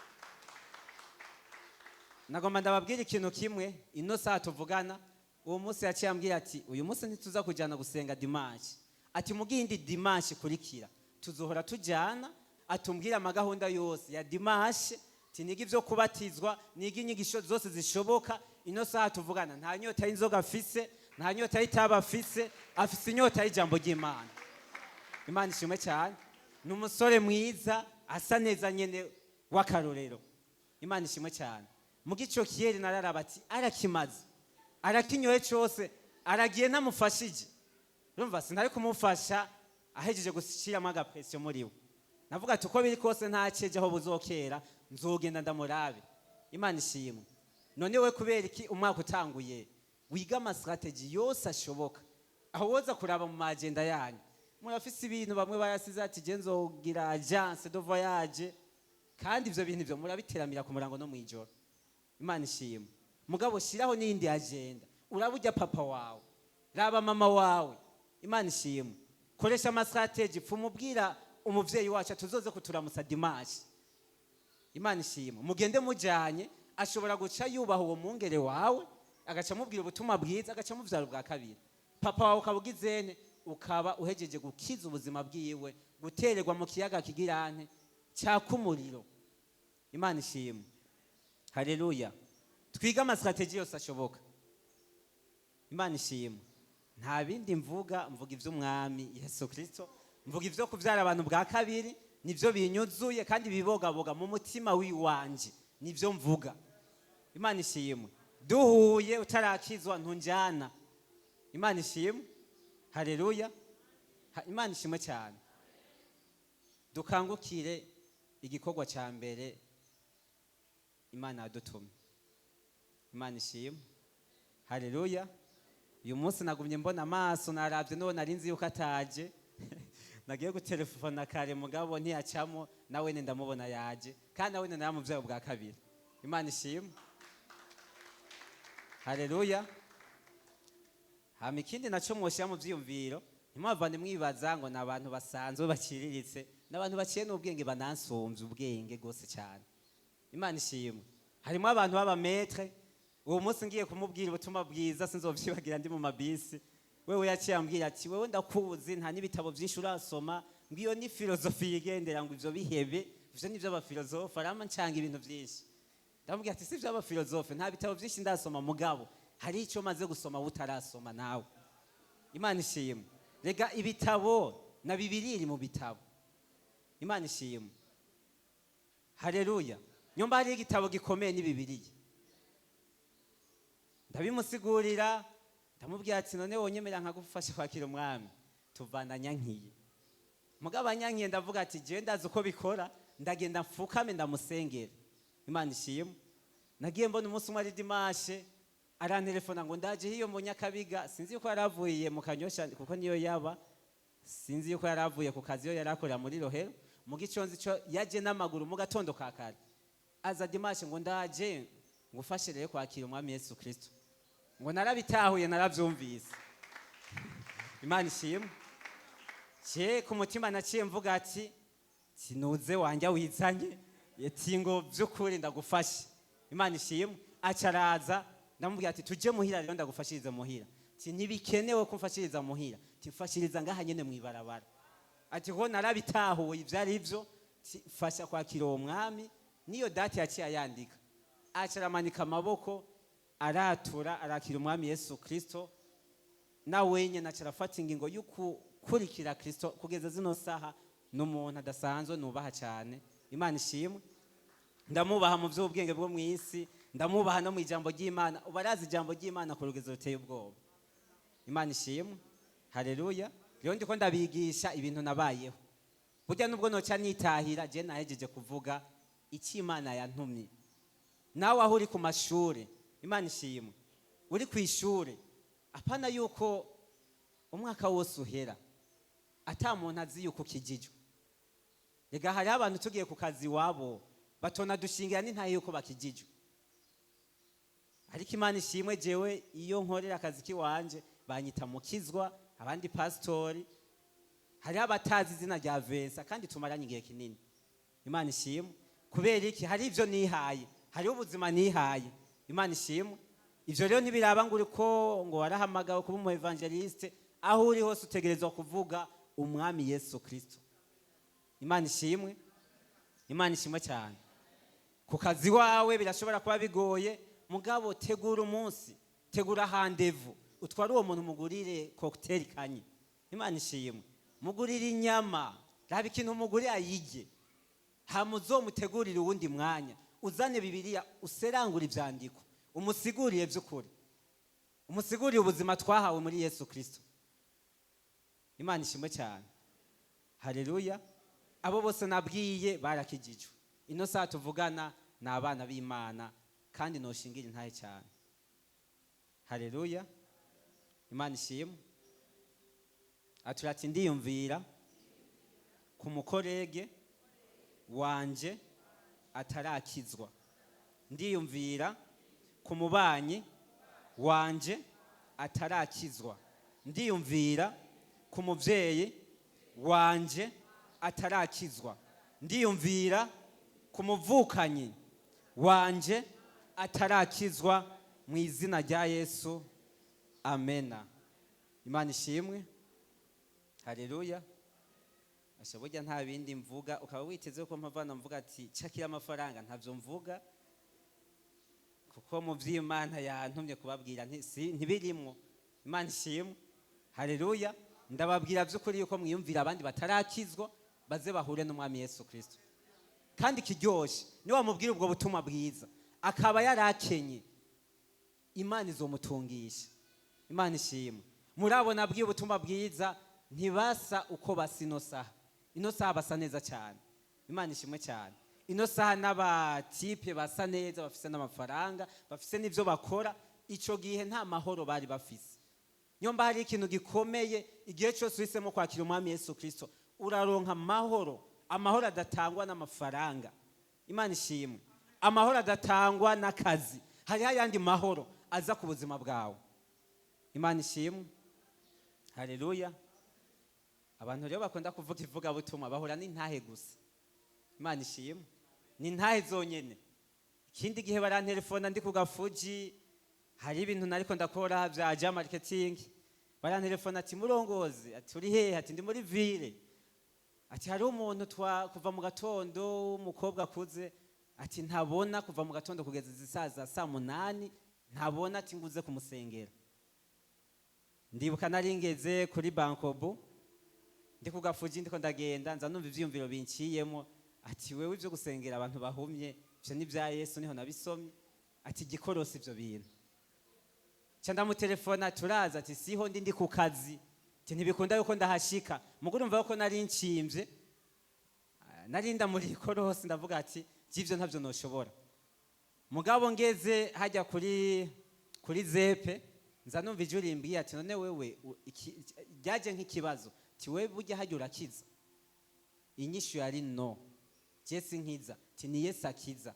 Nagomba ndababwira ikintu kimwe. Ino saha tuvugana, uwo munsi yaciye ambwira ati uyu munsi ntituza kujyana gusenga dimanche, ati mu yindi dimanche ikurikira tuzohora tujyana. Atumbwira amagahunda yose ya dimanche, tiniga ivyo kubatizwa, niga inyigisho zose zishoboka. Ino saha tuvugana nta nyota y'inzoga afise, nta nyota y'itabi afise, afise inyota y'ijambo ry'Imana. Imana ishimwe cyane. Ni umusore mwiza, asa neza nyene, w'akarorero. Imana ishimwe cyane. Mu gico kiyeri nararaba ati arakimaze, arakinyoye cyose, aragiye ntamufashije. Urumva sinari kumufasha ahejeje gushyiramo agapresiyo muri we. Navuga ati uko biri kose ntaceje aho buzokera, nzogenda ndamurabe. Imana ishimwe. None we kubera iki umwaka utanguye wiga ama stratégies yose ashoboka? Aho woza kuraba mu ma agenda yanyu, murafise ibintu bamwe barasize ati je nzogira agence de voyage, kandi ivyo bintu ivyo murabiteramira ku murango no mwijoro. Imana ishimwe. Mugabo shiraho n'iyindi agenda, uraba ujya papa wawe, raba mama wawe. Imana ishimwe. Koresha ama stratégies, pfuma ubwira umuvyeyi wacu tuzoze kuturamutsa dimanche. Imana ishimwe. Mugende mujanye, ashobora guca yubaha uwo mwungere wawe, agaca amubwira ubutumwa bwiza, agaca amuvyara ubwa kabiri. Papa wawe ukaba ugizene, ukaba uhejeje gukiza ubuzima bwiwe gutererwa mu kiyaga kigirante cyaka umuriro. Imana ishimwe, haleluya. Twige ama stratégies yose ashoboka. Imana ishimwe. Nta bindi mvuga, mvuga iby'Umwami Yesu Kirisito, mvuga ibyo kubyara abantu bwa kabiri. Nibyo binyuzuye kandi bibogaboga mu mutima w'iwanje, nibyo mvuga. Imana ishimwe. Duhuye utarakizwa ntunjyana. Imana ishimwe, haleluya. Imana ishimwe cyane. Dukangukire igikorwa cya mbere Imana yadutumye. Imana ishimwe, haleluya. Uyu munsi nagumye mbona amaso, narabye none nari nzi yuko ataje. Nagiye gutelefona kare mugabo ntiyacamo. Nawe ndamubona yaje, kandi nawe naramubyaye bwa kabiri. Imana ishimwe, haleluya. Hama ikindi naco mwoshyira mu vyiyumviro, ntimwavane mwibaza ngo ni abantu basanzwe baciriritse, ni abantu baciye n'ubwenge, banansumvye ubwenge rwose cyane. Imana ishimwe. Harimo abantu b'aba maîtres. Uwo munsi ngiye kumubwira ubutumwa bwiza, sinzovyibagira, ndi mu mabisi, wewe yaciye ambwira ati: "Wewe ndakuzi, nta n'ibitabo byinshi urasoma." Ngiyo ni philosophie yigendera, ngo ivyo bihebe, ivyo ni ivy'abafilozofe. Arama ncanga ibintu byinshi. Ndamubwira ati: "Si ivy'abafilozofe, nta bitabo byinshi ndasoma, mugabo hari icyo maze gusoma utarasoma nawe." Imana ishimwe. Rega ibitabo na Bibiliya iri mu bitabo. Imana ishimwe, haleluya. Nyumba hariho igitabo gikomeye ni Bibiliya. Ndabimusigurira, ndamubwira ati: "None wonyemera nkagufasha kwakira Umwami?" Tuvana nyankiye, mugabo anyankiye, ndavuga ati: "Jewe ndazi uko bikora, ndagenda mfukame ndamusengera." Imana ishimwe. Nagiye mbona umunsi umwe ari dimanche, arantelefona ngo ndaje hiyo mu Nyakabiga. Sinzi yuko yaravuye mu Kanyosha, kuko niyo yaba. Sinzi yuko yaravuye ku kazi yo yarakorera muri Rohero. Mu giconzi cyo yaje n'amaguru mu gatondo ka kare, aza dimanche ngo ndaje ngufashe rero kwakira Umwami Yesu Kristo, ngo narabitahuye, narabyumvise. Imana ishimwe. Ce ku mutima naciye mvuga ati: "Sinuze wanjya wizanye ati ngo by'ukuri ndagufashe." Imana ishimwe. Aca araza, ndamubwira ati: "Tujye muhira rero ndagufashirize muhira." Ati: "Ntibikenewe ko mfashiriza muhira." Ati: "Mfashiriza ngaha nyene mwibarabara." Ati: "Ko narabitahuye ibyo ari byo." Ati: "Fasha kwakira uwo Mwami." Niyo date yaciye ayandika, aca aramanika amaboko, aratura, arakira Umwami Yesu Kristo. Nawe nyine aca arafata ingingo yo gukurikira Kristo. Kugeza zino saha ni umuntu adasanzwe nubaha cyane. Imana ishimwe. Ndamubaha mu by'ubwenge bwo mu isi, ndamubaha no mu ijambo ry'Imana. Ubu arazi ijambo ry'Imana ku rugezo ruteye ubwoba. Imana ishimwe, haleluya. Rero ndiko ndabigisha ibintu nabayeho. Burya nubwo noca nitahira, je nahejeje kuvuga icyo Imana yantumye. Nawe aho uri ku mashuri, Imana ishimwe, uri ku ishuri, apana yuko umwaka wose uhera ata muntu azi yuko ukijijwe. Rega hariho abantu tugiye ku kazi iwabo batona dushingira n'intahe yuko bakijijwe. Ariko Imana ishimwe, jewe iyo nkorera akazi k'iwanje banyita mukizwa, abandi pasitori. Hariho abatazi izina rya Vensa kandi tumaranye igihe kinini. Imana ishimwe. Kubera iki? Hari ibyo nihaye, hariho ubuzima nihaye. Imana ishimwe. Ibyo rero ntibiraba ngo uriko ngo warahamagawe kuba umu évangéliste. Aho uri hose utegerezwa kuvuga Umwami Yesu Kristo. Imana ishimwe. Imana ishimwe cyane. Ku kazi wawe birashobora kuba bigoye, mugabo tegura umunsi, tegura rendez-vous, utware uwo muntu, mugurire cocktail kanye. Imana ishimwe. Mugurire inyama, raba ikintu umugurire ayirye, hama uzomutegurire uwundi mwanya, uzane Bibiliya, userangure ivyandiko, umusigurire by'ukuri, umusigurire ubuzima twahawe muri Yesu Kristo. Imana ishimwe cyane. Haleluya. Abo bose nabwiye barakijijwe. Ino saha tuvugana ni abana b'Imana, kandi noshingira intahe cyane. Haleluya. Imana ishimwe. Atura ati: "Ndiyumvira ku mu collègue wanje atarakizwa, ndiyumvira ku mubanyi wanje atarakizwa, ndiyumvira ku muvyeyi wanje atarakizwa, ndiyumvira ku muvukanyi wanje atarakizwa, mu izina rya Yesu, amena." Imana ishimwe. Haleluya. Asha, burya nta bindi mvuga. Ukaba witeze ko mpavana mvuga ati cakira amafaranga, ntavyo mvuga, kuko mu vy'Imana yantumye kubabwira ntibirimwo. Imana ishimwe. Haleluya. Ndababwira by'ukuri yuko mwiyumvira abandi batarakizwa, baze bahure n'Umwami Yesu Kristo. Kandi kiryoshe, niba wamubwira ubwo butumwa bwiza akaba yarakenye, Imana izomutungisha. Imana ishimwe. Murabona abwiye ubutumwa bwiza, ntibasa uko basa ino saha. Ino saha basa neza cyane. Imana ishimwe cyane. Ino saha n'aba type basa neza, bafise n'amafaranga, bafise n'ibyo bakora. Ico gihe nta mahoro bari bafise. Niyo mba hari ikintu gikomeye, igihe cyose uhisemo kwakira Umwami Yesu Kristo, uraronka amahoro, amahoro adatangwa n'amafaranga. Imana ishimwe. Amahoro adatangwa n'akazi. Hariho ayandi mahoro aza ku buzima bwawe. Imana ishimwe. Haleluya. Abantu rero bakunda kuvuga ivugabutumwa bahura n'intahe gusa. Imana ishimwe. Ni intahe zonyene. Ikindi gihe barantelefona ndi ku gafuji, hari ibintu nariko ndakora bya ja marketing. Barantelefona ati: "Murongozi," ati, "uri hehe?" Ati: "Ndi muri ville." Ati: "Hariho umuntu twa kuva mu gatondo, w'umukobwa akuze," ati, "ntabona kuva mu gatondo kugeza izi saa za saa 8, ntabona," ati, "nguze kumusengera." Ndibuka nari ngeze kuri Bancobu, ndi ku gafuji, ndiko ndagenda, nza numva ivyiyumviro binciyemo, ati: "Wewe, ivyo gusengera abantu bahumye, ivyo ni ibya Yesu, niho nabisomye," ati, "igikorosi ivyo bintu." Ca ndamutelefona: "Turaza?" Ati: "Siho ndi, ndi ku kazi," ati, "ntibikunda yuko ndahashika." Mugo urumva yuko nari nshimvye. Ah, nari ndamuri ikorosi, ndavuga ati: "Vy'ivyo ntavyo noshobora." Mugabo ngeze hajya kuri zepe, nza numva ijwi rimbwiye ati: "None wewe ryaje nk'ikibazo," ati: "Wewe burya hajya urakiza?" Inyishu yari no, je sinkiza, ati ni Yesu akiza.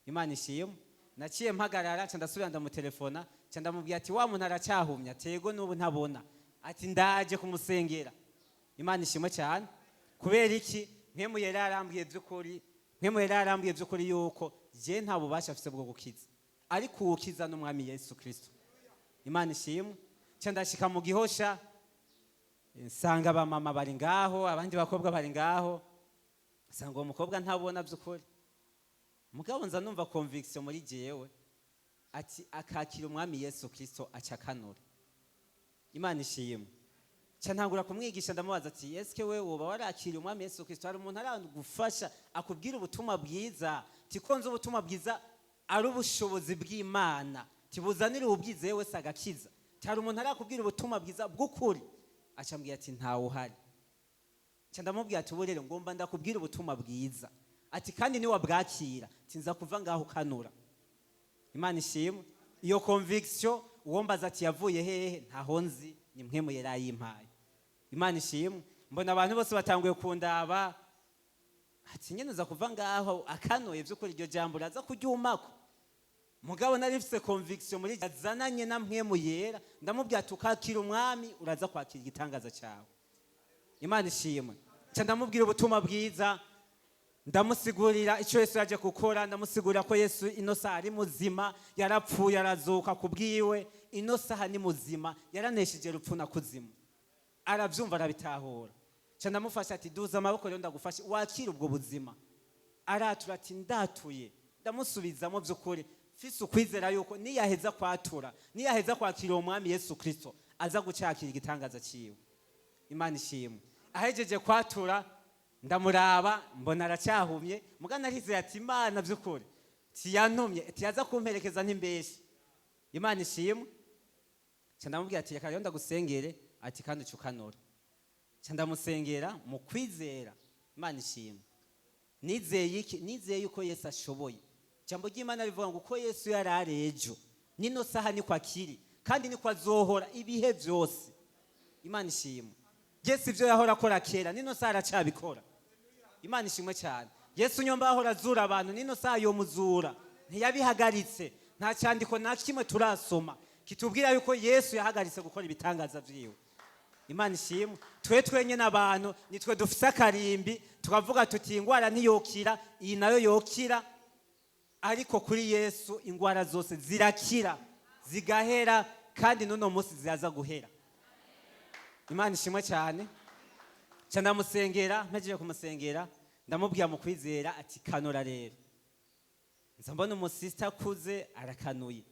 Imana ishimwe. Naciye mpagarara, nca ndasubira ndamutelefona, nca ndamubwira ati: "Wa muntu aracyahumya?" "Tego, n'ubu ntabona." Ati: "Ndaje kumusengera." Imana ishimwe cyane. Kubera iki? Mpwemu Yera yarambwiye by'ukuri, Mpwemu Yera yarambwiye by'ukuri yuko je nta bubasha afise bwo gukiza, ariko uwukiza n'Umwami Yesu Kristo. Imana ishimwe. Nca ndashika mu Gihosha, nsanga abamama bari ngaho, abandi bakobwa bari ngaho, nsanga uwo mukobwa ntabona by'ukuri. Mugabo nza numva conviction muri jewe, ati akakira Umwami Yesu Kristo aca akanura. Imana ishimwe. Nca ntangura kumwigisha, ndamubaza ati: "Eske we woba warakiriye Umwami Yesu Kristo? Hari umuntu aragufasha akubwira ubutumwa bwiza?" Tiko nzi ubutumwa bwiza ari ubushobozi bw'Imana, tibuzanira uwubwizeye wese agakiza. Ati: "Hari umuntu arakubwira ubutumwa bwiza bw'ukuri?" Acambwira ati: "Ntawe uhari." Nca ndamubwira ati: "Ubu rero ngomba ndakubwira ubutumwa bwiza," ati, "kandi niwabwakira," ati, "nza kuva ngaho ukanura." Imana ishimwe. Iyo conviction, uwombaza ati yavuye hehe, ntaho nzi, ni Mpwemu Yera yimpaye. Imana ishimwe. Mbona abantu bose batanguye kundaba, ati nyene uza kuva ngaho akanuye vy'ukuri, iryo jambo uraza kuryumako. Mugabo nari mfise conviction muri azananye na Mpwemu Yera. Ndamubwira ati: "Ukakira Umwami, uraza kwakira igitangaza cyawe." Imana ishimwe. Nca ndamubwira ubutumwa bwiza, ndamusigurira icyo Yesu yaje gukora, ndamusigurira ko Yesu ino saha ari muzima, yarapfuye arazuka ku bwiwe, ino saha ni muzima, yaranesheje rupfu na kuzimu. Arabyumva, arabitahura. Nca ndamufasha ati: "Duza amaboko rero ndagufashe wakire ubwo buzima." Aratura ati ndatuye. Ndamusubizamo by'ukuri mfise ukwizera yuko niyaheza kwatura, niyaheza kwakira uwo mwami Yesu Kristo, aza gucakira igitangaza ciwe. Imana ishimwe. Ahejeje kwatura ndamuraba mbona aracyahumye, mugana arizeye ati Imana by'ukuri tiyantumye, tiyaza kumperekeza ntimbeshi. Imana ishimwe. Nca ndamubwira ati reka rero ndagusengere, ati kandi ucukanura. Nca ndamusengera mu kwizera. Imana ishimwe. Nizeye iki? Nizeye yuko Yesu ashoboye. Ijambo ry'Imana rivuga ngo uko Yesu yari ari ejo, nino saha niko akiri, kandi niko azohora ibihe byose. Imana ishimwe. Yesu ibyo yahora akora kera, nino saha aracabikora. Imana ishimwe cyane. Yesu nyomba ahora azura abantu, nino saha yomuzura, ntiyabihagaritse. Nta cyandiko na kimwe turasoma kitubwira yuko Yesu yahagaritse gukora ibitangaza vyiwe. Imana ishimwe. Twe twenyene abantu nitwe dufise akarimbi, tukavuga tuti ingwara ntiyokira, iyi nayo yokira. Ariko kuri Yesu ingwara zose zirakira zigahera, kandi n'uno munsi ziraza guhera. Imana ishimwe cyane. Nca ndamusengera, mpejeje kumusengera ndamubwira mu kwizera ati kanura rero. Nza mbona umusista akuze arakanuye.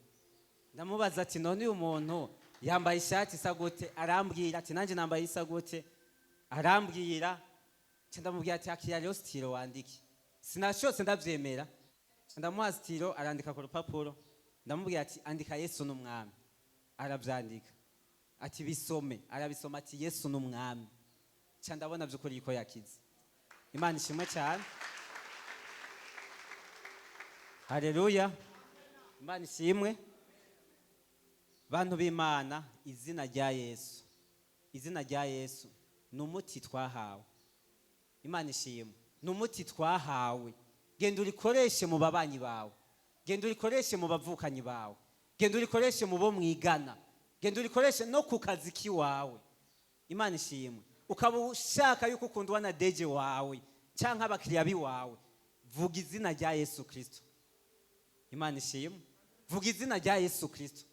Ndamubaza ati none uyu muntu yambaye ishati isa gute? Arambwira ati nanjye nambaye isa gute? Arambwira. Nca ndamubwira ati akira rero stylo wandike. Sinashotse ndavyemera. Nca ndamuha stylo arandika ku rupapuro. Ndamubwira ati andika Yesu n'umwami. Aravyandika. Ati bisome. Arabisoma ati Yesu n'umwami. Nca ndabona vy'ukuri yuko yakize. Imana ishimwe cyane. Haleluya. Imana ishimwe. Bantu b'Imana, izina rya Yesu, izina rya Yesu ni umuti twahawe. Imana ishimwe. Ni umuti twahawe. Genda urikoreshe mu babanyi bawe, genda urikoreshe mu bavukanyi bawe, genda urikoreshe mu bo mwigana, genda urikoreshe no ku kazi kiwawe. Imana ishimwe. Ukaba ushaka yuko ukundwa na deje wawe canke abakiriya biwawe, vuga izina rya Yesu Kristo. Imana ishimwe. Vuga izina rya Yesu Kristo.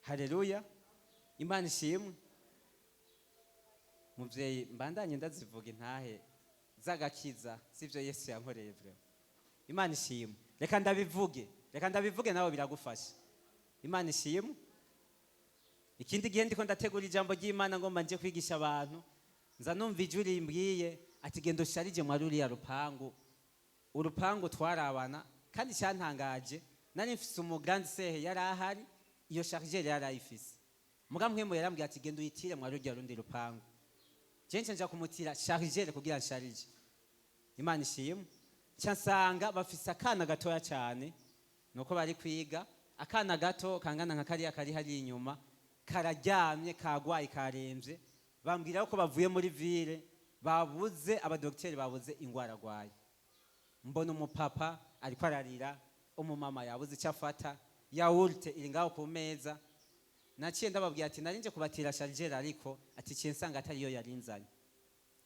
Haleluya. Imana ishimwe. Muvyeyi, mbandanye ndazivuga intahe z'agakiza sivyo Yesu yankoreye vraiment. Imana ishimwe. Reka ndabivuge, reka ndabivuge nawe biragufasha. Imana ishimwe. Ikindi gihe ndiko ndategura ijambo ry'Imana ngomba nje kwigisha abantu, nza numva ijwi rimbwiye ati genda usharije mwa ruriya rupangu. Urupangu twarabana, kandi cyantangaje nari mfise umu grande sœur yari ahari, iyo chargeur yari ayifise. Muga mpwemu yarambwiye ati genda uyitire mwa ruriya rundi rupangu. Je nca nja kumutira chargeur kugira nsharije. Imana ishimwe. Nca nsanga bafise akana gatoya cyane, nuko bari kwiga, akana gato kangana nka kariya kari hariya inyuma, kararyamye, kagwaye, karemvye. Bambwira ko bavuye muri ville, babuze abadokiteri, babuze ingwara agwaye. Mbona umupapa ariko ararira, umumama yabuze icyo afata, yaourt iri ngaho ku meza. Naciye ndababwira ati nari nje kubatira chargeur, ariko ati ciye nsanga atariyo yarinzanye,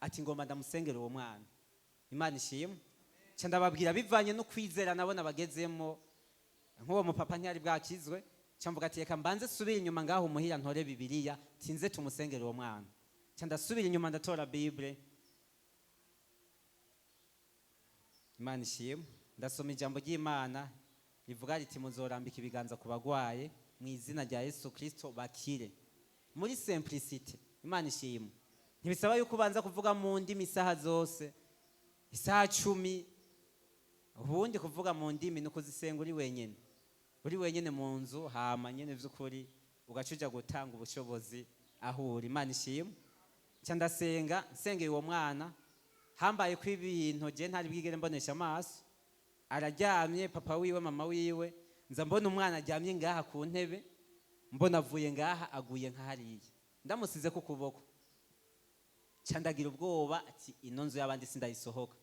ati ngomba ndamusengera uwo mwana. Imana ishimwe. Nca ndababwira bivanye no kwizera nabona bagezemo, nk'uwo mupapa ntiyari bwakizwe. Nca mvuga ati reka mbanze subira inyuma ngaho umuhira ntore Bibiliya, tinze tumusengere uwo mwana. Nca ndasubira inyuma ndatora Bible. Imana ishimwe. Ndasoma ijambo ry'Imana rivuga riti muzorambika ibiganza ku bagwaye mu izina rya Yesu Kristo bakire. Muri simplicité. Imana ishimwe. Ntibisaba yuko ubanza kuvuga mu ndimi isaha zose, isaha 10. Ubundi kuvuga mu ndimi ni ukuzisenga uri wenyene, uri wenyene mu nzu, hama nyene vy'ukuri ugaca uja gutanga ubushobozi aho uri. Imana ishimwe. Nca ndasenga, nsengeye uwo mwana, hambaye ko ibintu je ntari bwigere mbonesha amaso. Araryamye, papa wiwe, mama wiwe, nza mbona umwana aryamye ngaha ku ntebe, mbona avuye ngaha aguye nka hariya, ndamusize ku kuboko. Nca ndagira ubwoba ati ino nzu y'abandi sindayisohoka,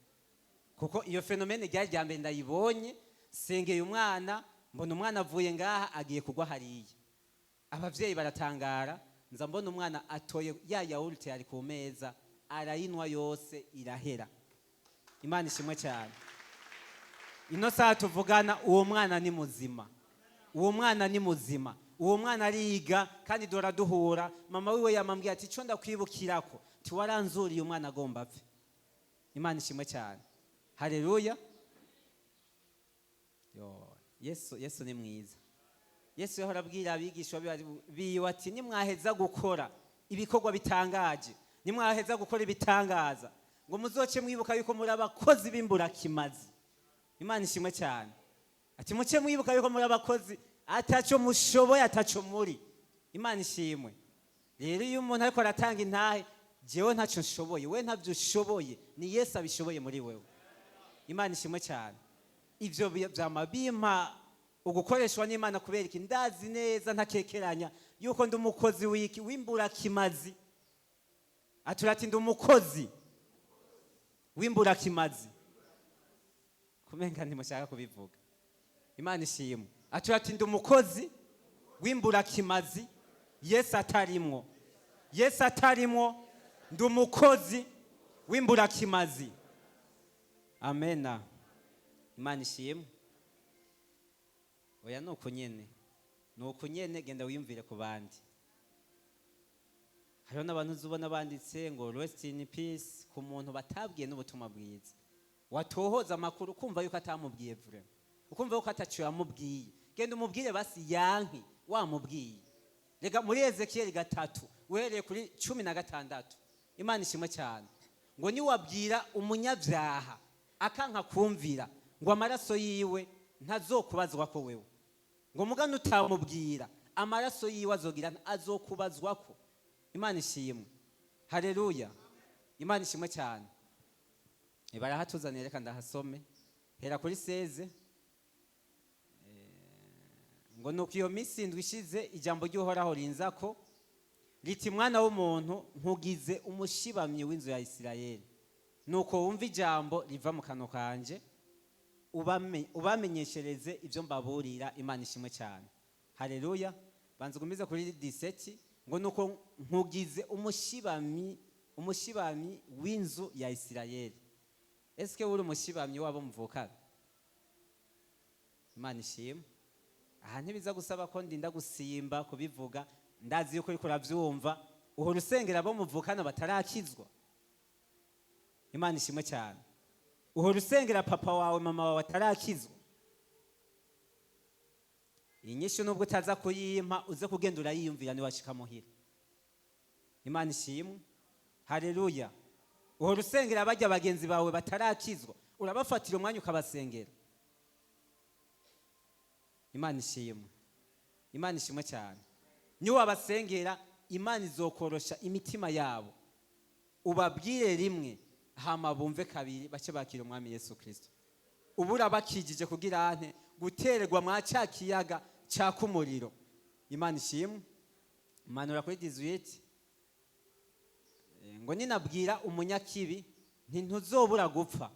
kuko iyo phénomène ryari rya mbere ndayibonye. Sengeye umwana, mbona umwana avuye ngaha agiye kugwa hariya. Abavyeyi baratangara. Nza mbona umwana atoye ya yaourt yari ku meza, arayinwa yose irahera. Imana ishimwe cyane. Ino saha tuvugana uwo mwana ni muzima, uwo mwana ni muzima, uwo mwana ariga, kandi dora duhura. Mama wiwe yamambwiye ati ico ndakwibukirako tiwaranzuriye umwana agomba apfe. Imana ishimwe cyane. Haleluya. Yo, Yesu, Yesu ni mwiza. Yesu yahora abwira abigishwa biwe ati nimwaheza gukora ibikorwa bitangaje, nimwaheza gukora ibitangaza, ngo muzoce mwibuka yuko muri abakozi b'imburakimazi. Imana ishimwe cyane. Ati muce mwibuka yuko muri abakozi ataco mushoboye, ataco muri. Imana ishimwe. Rero iyo umuntu ariko aratanga intahe, jewe ntaco nshoboye, we ntabyo ushoboye, ni Yesu abishoboye muri wewe. Imana ishimwe cyane. Ivyo vyama bimpa ugukoreshwa n'Imana kubera iki? Ndazi neza ntakekeranya yuko ndi umukozi w'iki? W'imburakimazi. Atura ati ndi umukozi w'imburakimazi. Kumenga ntimushaka kubivuga. Imana ishimwe. Atura ati ndi umukozi w'imburakimazi, Yesu atarimwo. Yesu atarimwo, ndi umukozi w'imburakimazi. Amena. Imana ishimwe. Oya, ni uko nyene, ni uko nyene. Genda wiyumvire ku bandi. Hariho n'abantu uzubona banditse ngo "Rest in peace" ku muntu batabwiye n'ubutumwa bwiza. Watohoza amakuru ukumva yuko atamubwiye vraiment, ukumva yuko ataco yamubwiye. Genda umubwire basi, yanke wamubwiye. Rega muri Ezekiyeli 3 uhereye kuri 16, Imana ishimwe cyane, ngo niwabwira umunyabyaha akanka kumvira, ngo amaraso yiwe ntazokubazwa ko wewe, ngo mugane utamubwira, amaraso yiwe azogira azokubazwa ko. Imana ishimwe. Haleluya. Imana ishimwe cyane. Barahatuzaniye, reka ndahasome. Hera kuri 16. Ngo nuko iyo minsi 7 ishize, ijambo ry'Uhoraho rinzako riti: "Mwana w'umuntu, nkugize umushibamyi w'inzu ya Isirayeli. Nuko wumva ijambo riva mu kanwa kanje, ubamenyeshereze ibyo mbaburira." Imana ishimwe cyane. Haleluya. Banza ugumize kuri 17. Ngo nuko nkugize umushibamyi w'inzu ya Isirayeli. Eske uri umushibamyi wabo muvukana? Imana ishimwe. Aha ntibiza gusaba ko ndinda gusimba kubivuga, ndazi yuko uriko uravyumva. Uhora usengera abo muvukana batarakizwa? Imana ishimwe cyane. Uhora usengera papa wawe, mama wawe atarakizwa? Inyishu nubwo utaza kuyimpa, uze kugenda urayiyumvira niwashika muhira. Imana ishimwe. Haleluya. Uhora usengera bajya bagenzi bawe batarakizwa? Urabafatira umwanya ukabasengera? Imana ishimwe. Imana ishimwe cyane. Niyo wabasengera, Imana izokorosha imitima yabo. Ubabwire rimwe, hama bumve kabiri, bace bakira Umwami Yesu Kristo. Ubu urabakijije kugira ante? Gutererwa mwa cya kiyaga cyaka umuriro. Imana ishimwe. Manura kuri 18. Ngo ninabwira umunyakibi nti ntuzobura gupfa,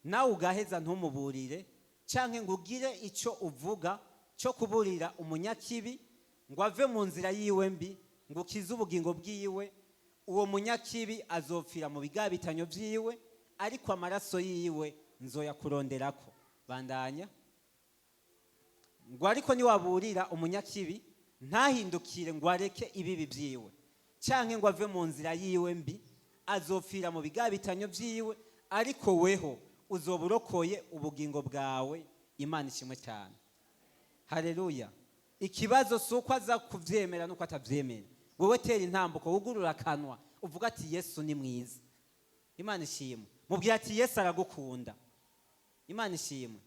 nawe ugaheza ntumuburire, canke ngo ugire ico uvuga cyo kuburira umunyakibi ngo ave mu nzira yiwe mbi, ngo ukize ubugingo bwiwe, uwo munyakibi azopfira mu bigabitanyo vyiwe, ariko amaraso yiwe nzoyakuronderako. Bandanya. Ngo ariko niwaburira umunyakibi ntahindukire ngo areke ibibi vyiwe, canke ngo ave mu nzira yiwe mbi, azopfira mu bigabitanyo vyiwe, ariko weho uzoba urokoye ubugingo bwawe. Imana ishimwe cyane. Haleluya. Ikibazo si uko aza kuvyemera nuko atavyemera. Wewe tera intambuko, wugurura akanwa, uvuga ati Yesu ni mwiza. Imana ishimwe. Mubwira ati Yesu aragukunda. Imana ishimwe.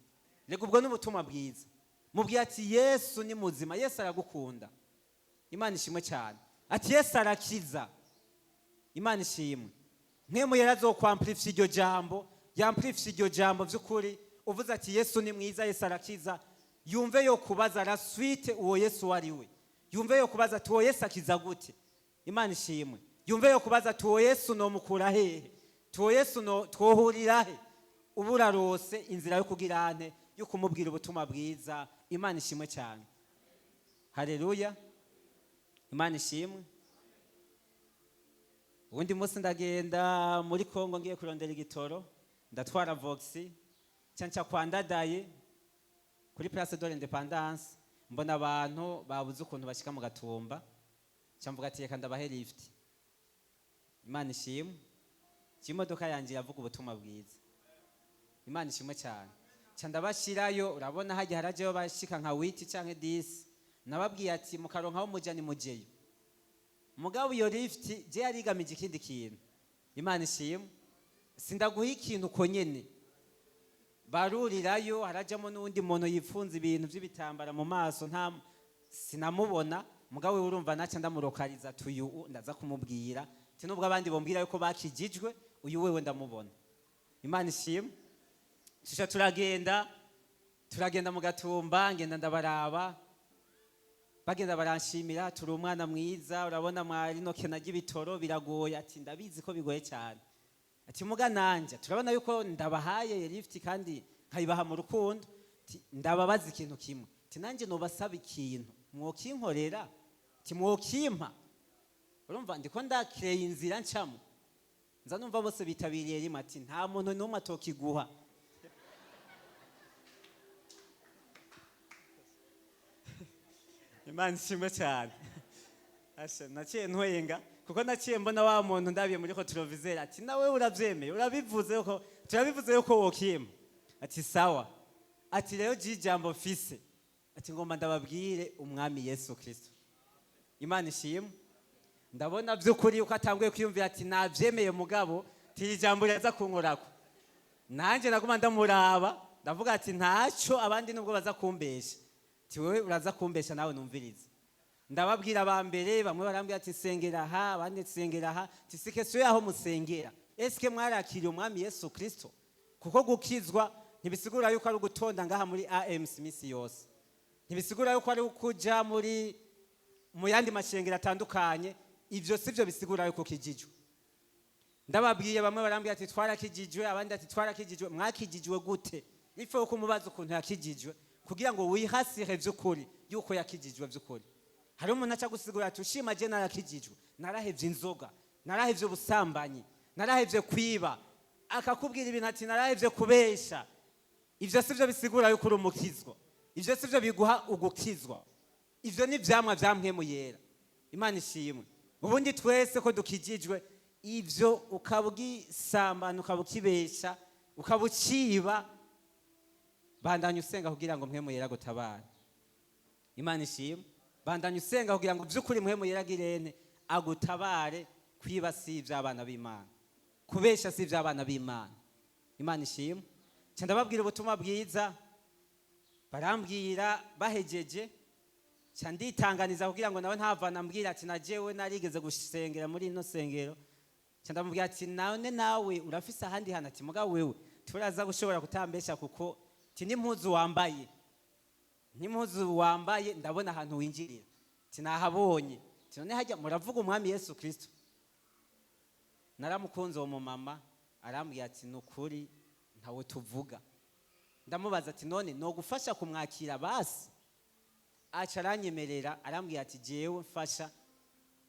Reka ubwo n'ubutumwa bwiza. Mubwira ati Yesu ni muzima, Yesu aragukunda. Imana ishimwe cyane. Ati Yesu arakiza. Imana ishimwe. Nkemu yarazokwamplifya iryo jambo, yamplifya iryo jambo by'ukuri. Uvuze ati Yesu ni mwiza, Yesu arakiza, yumve yo kubaza la suite uwo Yesu wari we. Yumve yo kubaza ati uwo Yesu akiza gute? Imana ishimwe. Yumve yo kubaza ati uwo Yesu nomukura hehe? Tuwo Yesu no twohurira he? Ubu urarose inzira yo kugira ante? Yo kumubwira ubutumwa bwiza. Imana ishimwe cyane. Haleluya. Imana ishimwe. Ubundi munsi ndagenda muri Kongo ngiye kurondera igitoro, ndatwara voxi nca kwa Ndadaye kuri Place de l'Independance, mbona abantu babuze ukuntu bashika mu Gatumba, nca mvuga ati reka ndabahe lift. Imana ishimwe. Imodoka yanjye iravuga ubutumwa bwiza. Imana ishimwe cyane. Ca ndabashirayo. Urabona hajya harajeyo bashika nka huit canke 10. Nababwiye ati mukaronkaho muja ni mujeyo. Mugabo iyo lift je yarigamije ikindi kintu. Imana ishimwe. Sindaguha ikintu uko nyene. Barurirayo, harajamo n'uwundi muntu yipfunze ibintu by'ibitambara mu maso, nta sinamubona. Mugabo we urumva naca ndamurokariza, tuyu ndaza kumubwira ati nubwo abandi bombwira yuko bakijijwe, uyu wewe ndamubona. Imana ishimwe. Tusha turagenda, turagenda mu Gatumba. Ngenda ndabaraba, bagenda baranshimira: "Turi umwana mwiza, urabona mwari no kena ry'ibitoro biragoye." Ati "Ndabizi ko bigoye cyane." Ati "Muga nanje turabona yuko ndabahaye lift kandi nkayibaha mu rukundo." Ati "Ndababaza ikintu kimwe." Ati "Nanjye nobasaba ikintu, mwokinkorera?" Ati "Mwokimpa?" Urumva ndiko ndakireye inzira ncamo. Nza numva bose bitabiriye rimwe ati "Nta muntu n'umwe atokiguha." Imana ishimwe cyane. Asha, naciye ntwenga kuko naciye mbona wa muntu ndabiye muri ko rétroviseur. Ati "Nawe uravyemeye, urabivuze ko turabivuze yuko wokima." Ati "Sawa." Ati "Rero ji ijambo mfise," ati "ngomba ndababwire umwami Yesu Kristo." Imana ishimwe. Ndabona by'ukuri yuko atanguye kwiyumvira ati "Navyemeye, mugabo ti ijambo riraza kunkorako." Nanjye naguma ndamuraba, ndavuga ati "Ntacyo, abandi nubwo baza kumbesha, ti wewe uraza kumbesha nawe numvirize." Ndababwira aba mbere, bamwe barambwira ati "Sengera aha," abandi "Sengera aha." Ti "Si question yaho musengera. Eske mwarakiriye umwami Yesu Kristo?" Kuko gukizwa ntibisigura yuko ari ugutonda ngaha muri AMC misi yose, ntibisigura yuko ari ukuja muri mu yandi mashengero atandukanye. Ivyo sivyo bisigura yuko ukijijwe. Ndababwiye, bamwe barambwira ati "Twarakijijwe," abandi ati "Twarakijijwe." Mwakijijwe gute? Ife yo kumubaza ukuntu yakijijwe kugira ngo wihasire vy'ukuri yuko yakijijwe vy'ukuri. Hari umuntu aca gusigura ati "Ushima je narakijijwe, narahevye inzoga, narahevye ubusambanyi, narahevye kwiba," akakubwira ibintu ati "Narahevye kubesha." Ivyo sivyo bisigura yuko uri umukizwa. Ivyo sivyo biguha ugukizwa. Ivyo ni ivyamwa vya Mpwemu Yera. Imana ishimwe. Ubundi twese ko dukijijwe, ivyo ukaba ugisambana, ukaba ukibesha, ukaba uciba, bandanya usenga kugira ngo Mpwemu Yera agutabare. Imana ishimwe. Bandanya usenga kugira ngo by'ukuri Mpwemu Yera agirene agutabare. Kwiba si iby'abana b'Imana, kubesha si iby'abana b'Imana. Imana ishimwe. Nca ndababwira ubutumwa bwiza. Barambwira, bahejeje nca nditanganiza kugira ngo nawe ntavana ambwira ati "Na jewe narigeze gusengera muri ino sengero." Nca ndamubwira ati "None nawe urafise ahandi hantu?" Ati "Mugabo wewe turaza gushobora kutambesha, kuko ti n'impuzu wambaye, n'impuzu wambaye ndabona ahantu winjirira." Ati "Nahabonye." Ati "None hajya muravuga umwami Yesu Kristo?" Naramukunze uwo mumama. Arambwira ati "Ni ukuri ntawe tuvuga." Ndamubaza ati "None nogufasha kumwakira basi?" Aca aranyemerera, arambwira ati "Jewe mfasha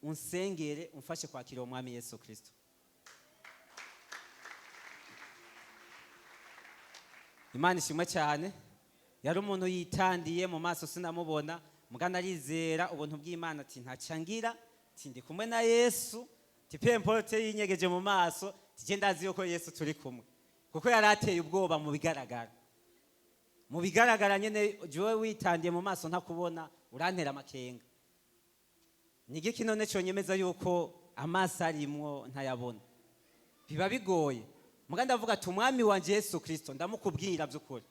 unsengere, umfashe kwakira uwo mwami Yesu Kristo." Imana ishimwe cyane. Yari umuntu yitandiye mu maso, sinamubona, mugana arizera ubuntu bw'Imana. Ati "Ntaca ngira," ati "Ndi kumwe na Yesu," ati "peu importe yinyegeje mu maso," ati "Je ndazi yuko Yesu turi kumwe." Kuko yari ateye ubwoba mu bigaragara. Mu bigaragara nyene, jewe witandiye mu maso ntakubona, urantera amakenga. Ni igiki none cyonyemeza yuko amaso arimwo ntayabona? Biba bigoye. Muga ndavuga ati "Umwami wanje Yesu Kristo ndamukubwira by'ukuri."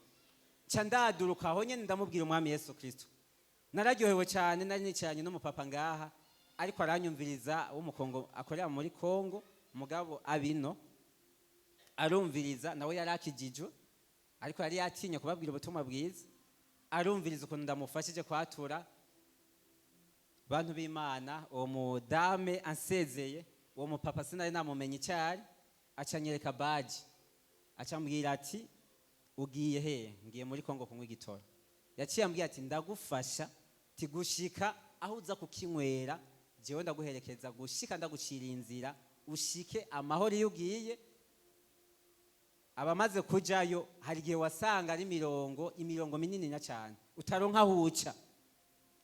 Nca ndaduruka aho nyene, ndamubwira umwami Yesu Kristo. Nararyohewe cyane. Nari nicaranye n'umupapa ngaha ariko aranyumviriza, w'umukongo, akorera muri Kongo mugabo abino arumviriza. Nawe yari akijijwe ariko yari yatinye kubabwira ubutumwa bwiza. Arumviriza ukuntu ndamufashije kwatura. Bantu b'Imana, uwo mudame ansezeye, uwo mupapa sinari namumenye icyo ari, aca anyereka badge, aca ambwira ati "Ugiye he?" "Ngiye muri Kongo kunywa igitoro." Yaciye ambwira ati "Ndagufasha tigushika aho uza kukinywera, jewe ndaguherekeza gushika, ndagucira inzira ushike amahoro iyo ugiye." Abamaze kujayo, hari igihe wasanga ari imirongo, imirongo minini na cyane, utaronka aho uca.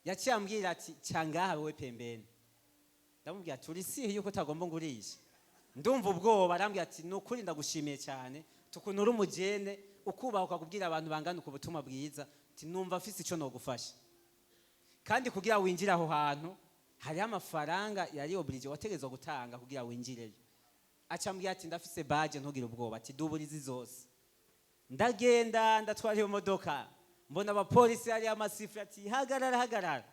Yaciye ambwira ati "Ca ngaha wewe pembeni." Ndamubwira ati "Uri sihe yuko utagomba ngurisha? Ndumva ubwoba." Arambwira ati "Ni ukuri ndagushimiye cyane, tukuntu uri umujene." Ukubahuka kubwira abantu bangana uku butumwa bwiza, ati numva mfise ico nogufasha. Kandi kugira winjire aho hantu hariho amafaranga yari obligé, wategerezwa gutanga kugira winjireyo. Aca ambwira ati ndafise badge, ntugire ubwoba, ati duburizi zose. Ndagenda, ndatwara iyo modoka, mbona abapolisi hariyo amasifuri, ati hagarara, hagarara.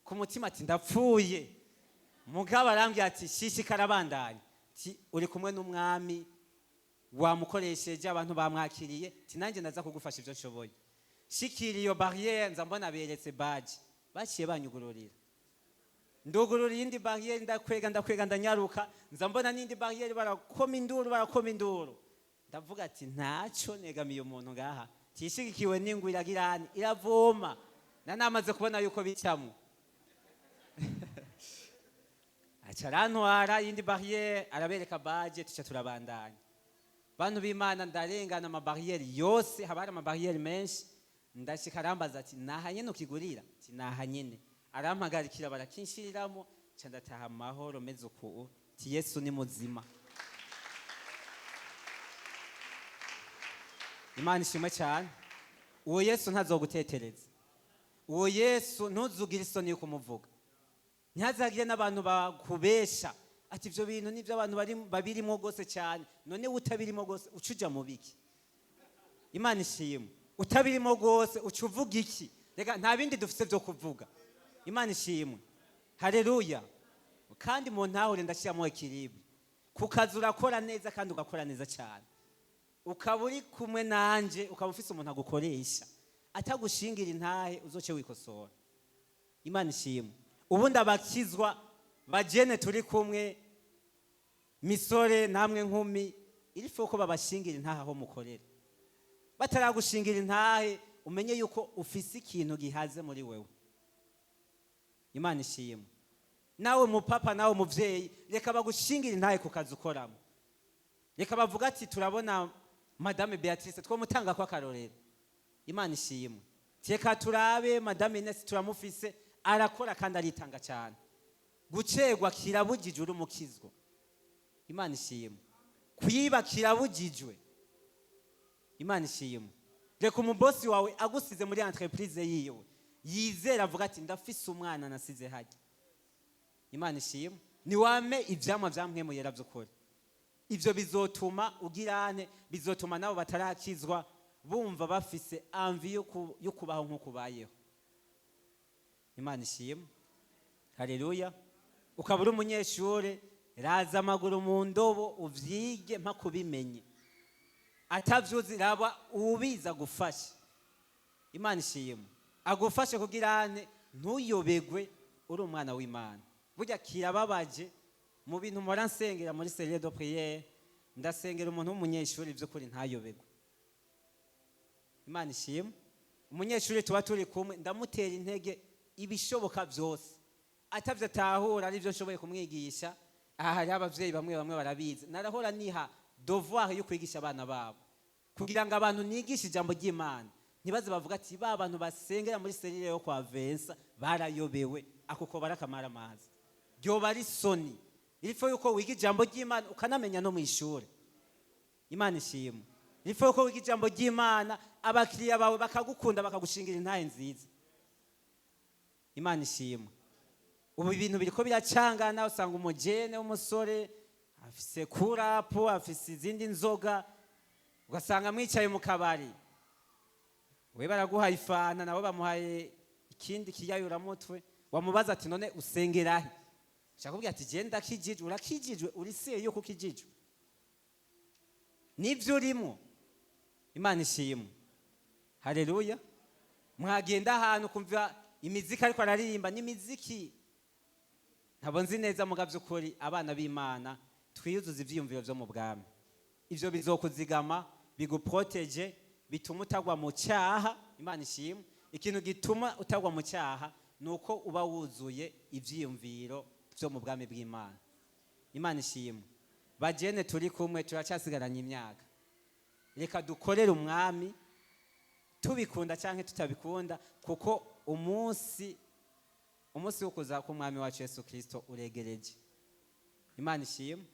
Ku mutima ati ndapfuye. Mugabo arambwira ati shishikara, bandanya, ati uri kumwe n'umwami, wamukoresheje, abantu bamwakiriye, ati nanjye ndaza kugufasha ibyo nshoboye. Shikira iyo barrière, nza mbona beretse badge, baciye banyugururira. Ndugurura iyindi barrière, ndakwega, ndakwega, ndanyaruka, nza mbona n'indi barrière, barakoma induru, barakoma induru. Ndavuga ati ntacyo, negamiye umuntu ngaha tishigikiwe n'ingwe iragirani iravoma, na namaze kubona yuko bicamo. Aca arantwara iyindi barrière, arabereka badge, tuca turabandanya. Bantu b'Imana, ndarengana amabarrière yose, haba hari amabarrière menshi. Ndashika, arambaza ati naha nyene ukigurira? Ati naha nyene. Arampagarikira, barakinshiriramo, nca ndataha amahoro meze uku. Ati Yesu ni muzima, Imana ishimwe cyane. Uwo Yesu ntazogutetereza, uwo Yesu ntuzugire isoni yo kumuvuga. Ntihazagire n'abantu bakubesha ati ibyo bintu nibyo abantu babirimo rwose cyane. None utabirimo rwose uca uja mu biki? Imana ishimwe. Utabirimo rwose uca uvuga iki? Reka, nta bindi dufite byo kuvuga. Imana ishimwe, haleluya. Kandi mu ntahure ndashyiramo équilibre. Ku kazi urakora neza kandi ugakora neza cyane, ukaba uri kumwe nanje, ukaba ufise umuntu agukoresha atagushingira intahe, uzoce wikosora. Imana ishimwe. Ubundi abakizwa bajene turi kumwe, misore namwe nkumi, irifu ko babashingira intahe aho mukorera. Bataragushingira intahe, umenye yuko ufise ikintu gihaze muri wewe. Imana ishimwe. Nawe mupapa, nawe muvyeyi, reka bagushingira intahe ku kazi ukoramo. Reka bavuga ati turabona Madame Beatrice twomutanga ko akarorero. Imana ishimwe. Reka turabe Madame Ines, turamufise, arakora kandi aritanga cyane. Gucegwa kirabujijwe uri umukizwa. Imana ishimwe. Kwiba kirabujijwe. Imana ishimwe. Reka umubosi wawe agusize muri entreprise yiwe, yizera, avuga ati ndafise umwana nasize hajya. Imana ishimwe. Niwame ivyamwa vya Mpwemu Yera vy'ukuri. Ivyo bizotuma ugirane, bizotuma nabo batarakizwa bumva bafise envie yo kubaho nk'uko ubayeho. Imana ishimwe, haleluya. Ukaba uri umunyeshure, raza amaguru mu ndobo, uvyige mpaka ubimenye. Atavyuzi, raba ubiza gufasha. Imana ishimwe. Agufashe kugira ntuyobegwe uri umwana w'Imana. Burya kirababaje, mu bintu mpora nsengera muri cellule de prière, ndasengera umuntu w'umunyeshuri by'ukuri ntayobegwe. Imana ishimwe. Umunyeshuri tuba turi kumwe, ndamutera intege ibishoboka byose, atavyo atahura arivyo nshoboye kumwigisha. Aha hariho abavyeyi bamwe bamwe barabizi, narahora niha devoir yo kwigisha abana babo, kugira ngo abantu nigishe ijambo ry'Imana ntibaze bavuga ati ba bantu basengera muri cellule yo kwa Vensa barayobewe. Ako ko barakamara amazi, ryoba ari soni. Il faut yuko wiga ijambo ry'Imana ukanamenya no mu ishuri. Imana ishimwe. Il faut yuko wiga ijambo ry'Imana, abakiriya bawe bakagukunda, bakagushingira intahe nziza. Imana ishimwe. Ubu ibintu biriko biracangana, usanga umujene w'umusore afise kurapu, afise izindi nzoga, ugasanga mwicaye mu kabari, we baraguhaye ifanta, nawe bamuhaye ikindi kiyayuramutwe. Wamubaza ati none usengerahe? Shaka kubwira ati genda kijijwe. Urakijijwe? Uri sûr yuko ukijijwe nivyo urimo? Imana ishimwe, haleluya. Mwagenda ahantu kumva imiziki ariko araririmba n'imiziki ntabwo nzi neza. Muga by'ukuri, abana b'Imana, twiyuzuza ivyiyumviro vyo mu bwami. Ivyo bizokuzigama, biguprotéger, bituma utagwa mu cyaha. Imana ishimwe. Ikintu gituma utagwa mu cyaha ni uko uba wuzuye ivyiyumviro vyo mu bwami bw'Imana. Imana ishimwe. Bajene turi kumwe, turacyasigaranye imyaka, reka dukorere umwami tubikunda cyangwa tutabikunda, kuko umunsi wo kuza k'umwami wacu Yesu Kirisito uregereje. Imana ishimwe.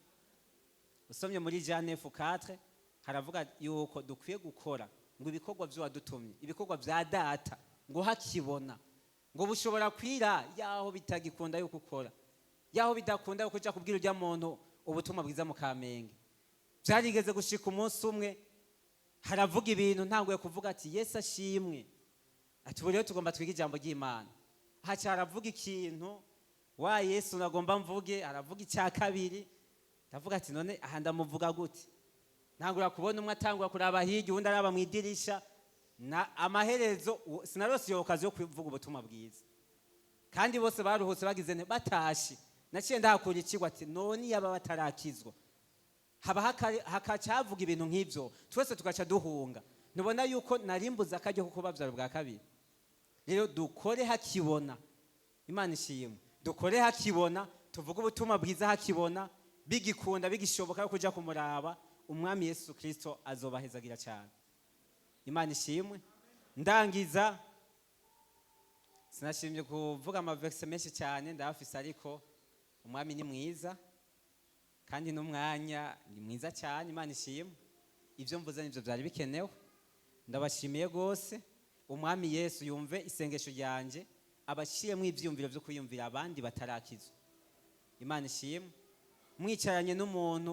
Usomye muri Jean 4, haravuga yuko dukwiye gukora. Ngo ibikorwa by'uwadutumye, ibikorwa bya Data, ngo hakibona, ngo bushobora kwira yaho bitagikunda yuko ukora, yaho bidakunda yuko uja kubwira ujya muntu ubutumwa bwiza mu Kamenge. Byarigeze gushika umunsi umwe haravuga ibintu, ntanguye kuvuga ati: "Yesu ashimwe," ati: "Ubu rero tugomba twige ijambo ry'Imana." Haca haravuga ikintu wa Yesu nagomba mvuge, aravuga icya kabiri. Ndavuga ati: "None aha ndamuvuga gute?" Ntangura kubona umwe atangura kuraba hirya, uwundi araba mu idirisha. Na amaherezo sinarose iyo kazi yo kuvuga ubutumwa bwiza, kandi bose baruhutse bagize nte batashe. Naciye ndahakura ikigwa ati: "None yaba batarakizwa, haba hakaca havuga ibintu nk'ibyo, twese tugaca duhunga, ntubona yuko narimbuza akaryo ko kubabyara ubwa kabiri?" Rero dukore hakibona. Imana ishimwe. Dukore hakibona, tuvuge ubutumwa bwiza hakibona, bigikunda, bigishoboka yo kuja kumuraba. Umwami Yesu Kristo azobahezagira cyane. Imana ishimwe. Ndangiza, sinashimye kuvuga amaversets menshi cyane, ndayafise, ariko Umwami ni mwiza kandi n'umwanya ni mwiza cyane. Imana ishimwe. Ibyo mvuze nibyo byari bikenewe. Ndabashimiye rwose. Umwami Yesu yumve isengesho ryanjye, abashyiremo ibyiyumviro byo kwiyumvira abandi batarakizwa. Imana ishimwe. Mwicaranye n'umuntu,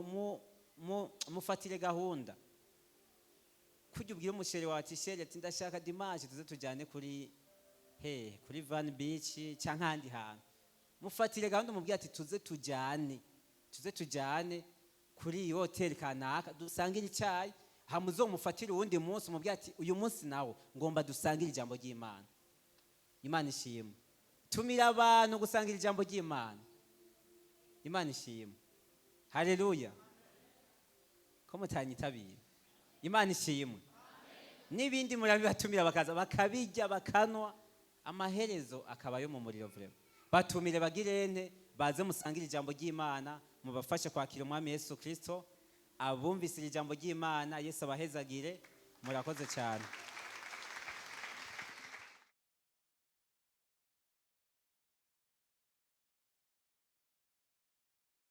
mufatire gahunda. Kujya ubwira umuchéri wawe ati: "Chéri," ati, "ndashaka dimanche tuze tujyane kuri he, kuri Van Beach cyangwa ahandi hantu." Mufatire gahunda, umubwire ati: Tuze tujyane kuri iyi hoteli kanaka, dusangire icyayi." Hama uzomufatire uwundi munsi, umubwire ati: "Uyu munsi nawo ngomba dusangire ijambo ry'Imana." Imana ishimwe. Tumira abantu gusangira ijambo ry'Imana. Imana ishimwe. Haleluya. Ko mutanyitabira? Imana ishimwe. N'ibindi murabibatumira, bakaza bakabijya, bakanwa, amaherezo akaba ayo mu muriro. Vraiment, batumire, bagirente, baze musangire ijambo ry'Imana, mubafashe kwakira Umwami Yesu Kristo. Abumvise iri jambo ry'Imana, Yesu abahezagire. Murakoze cyane.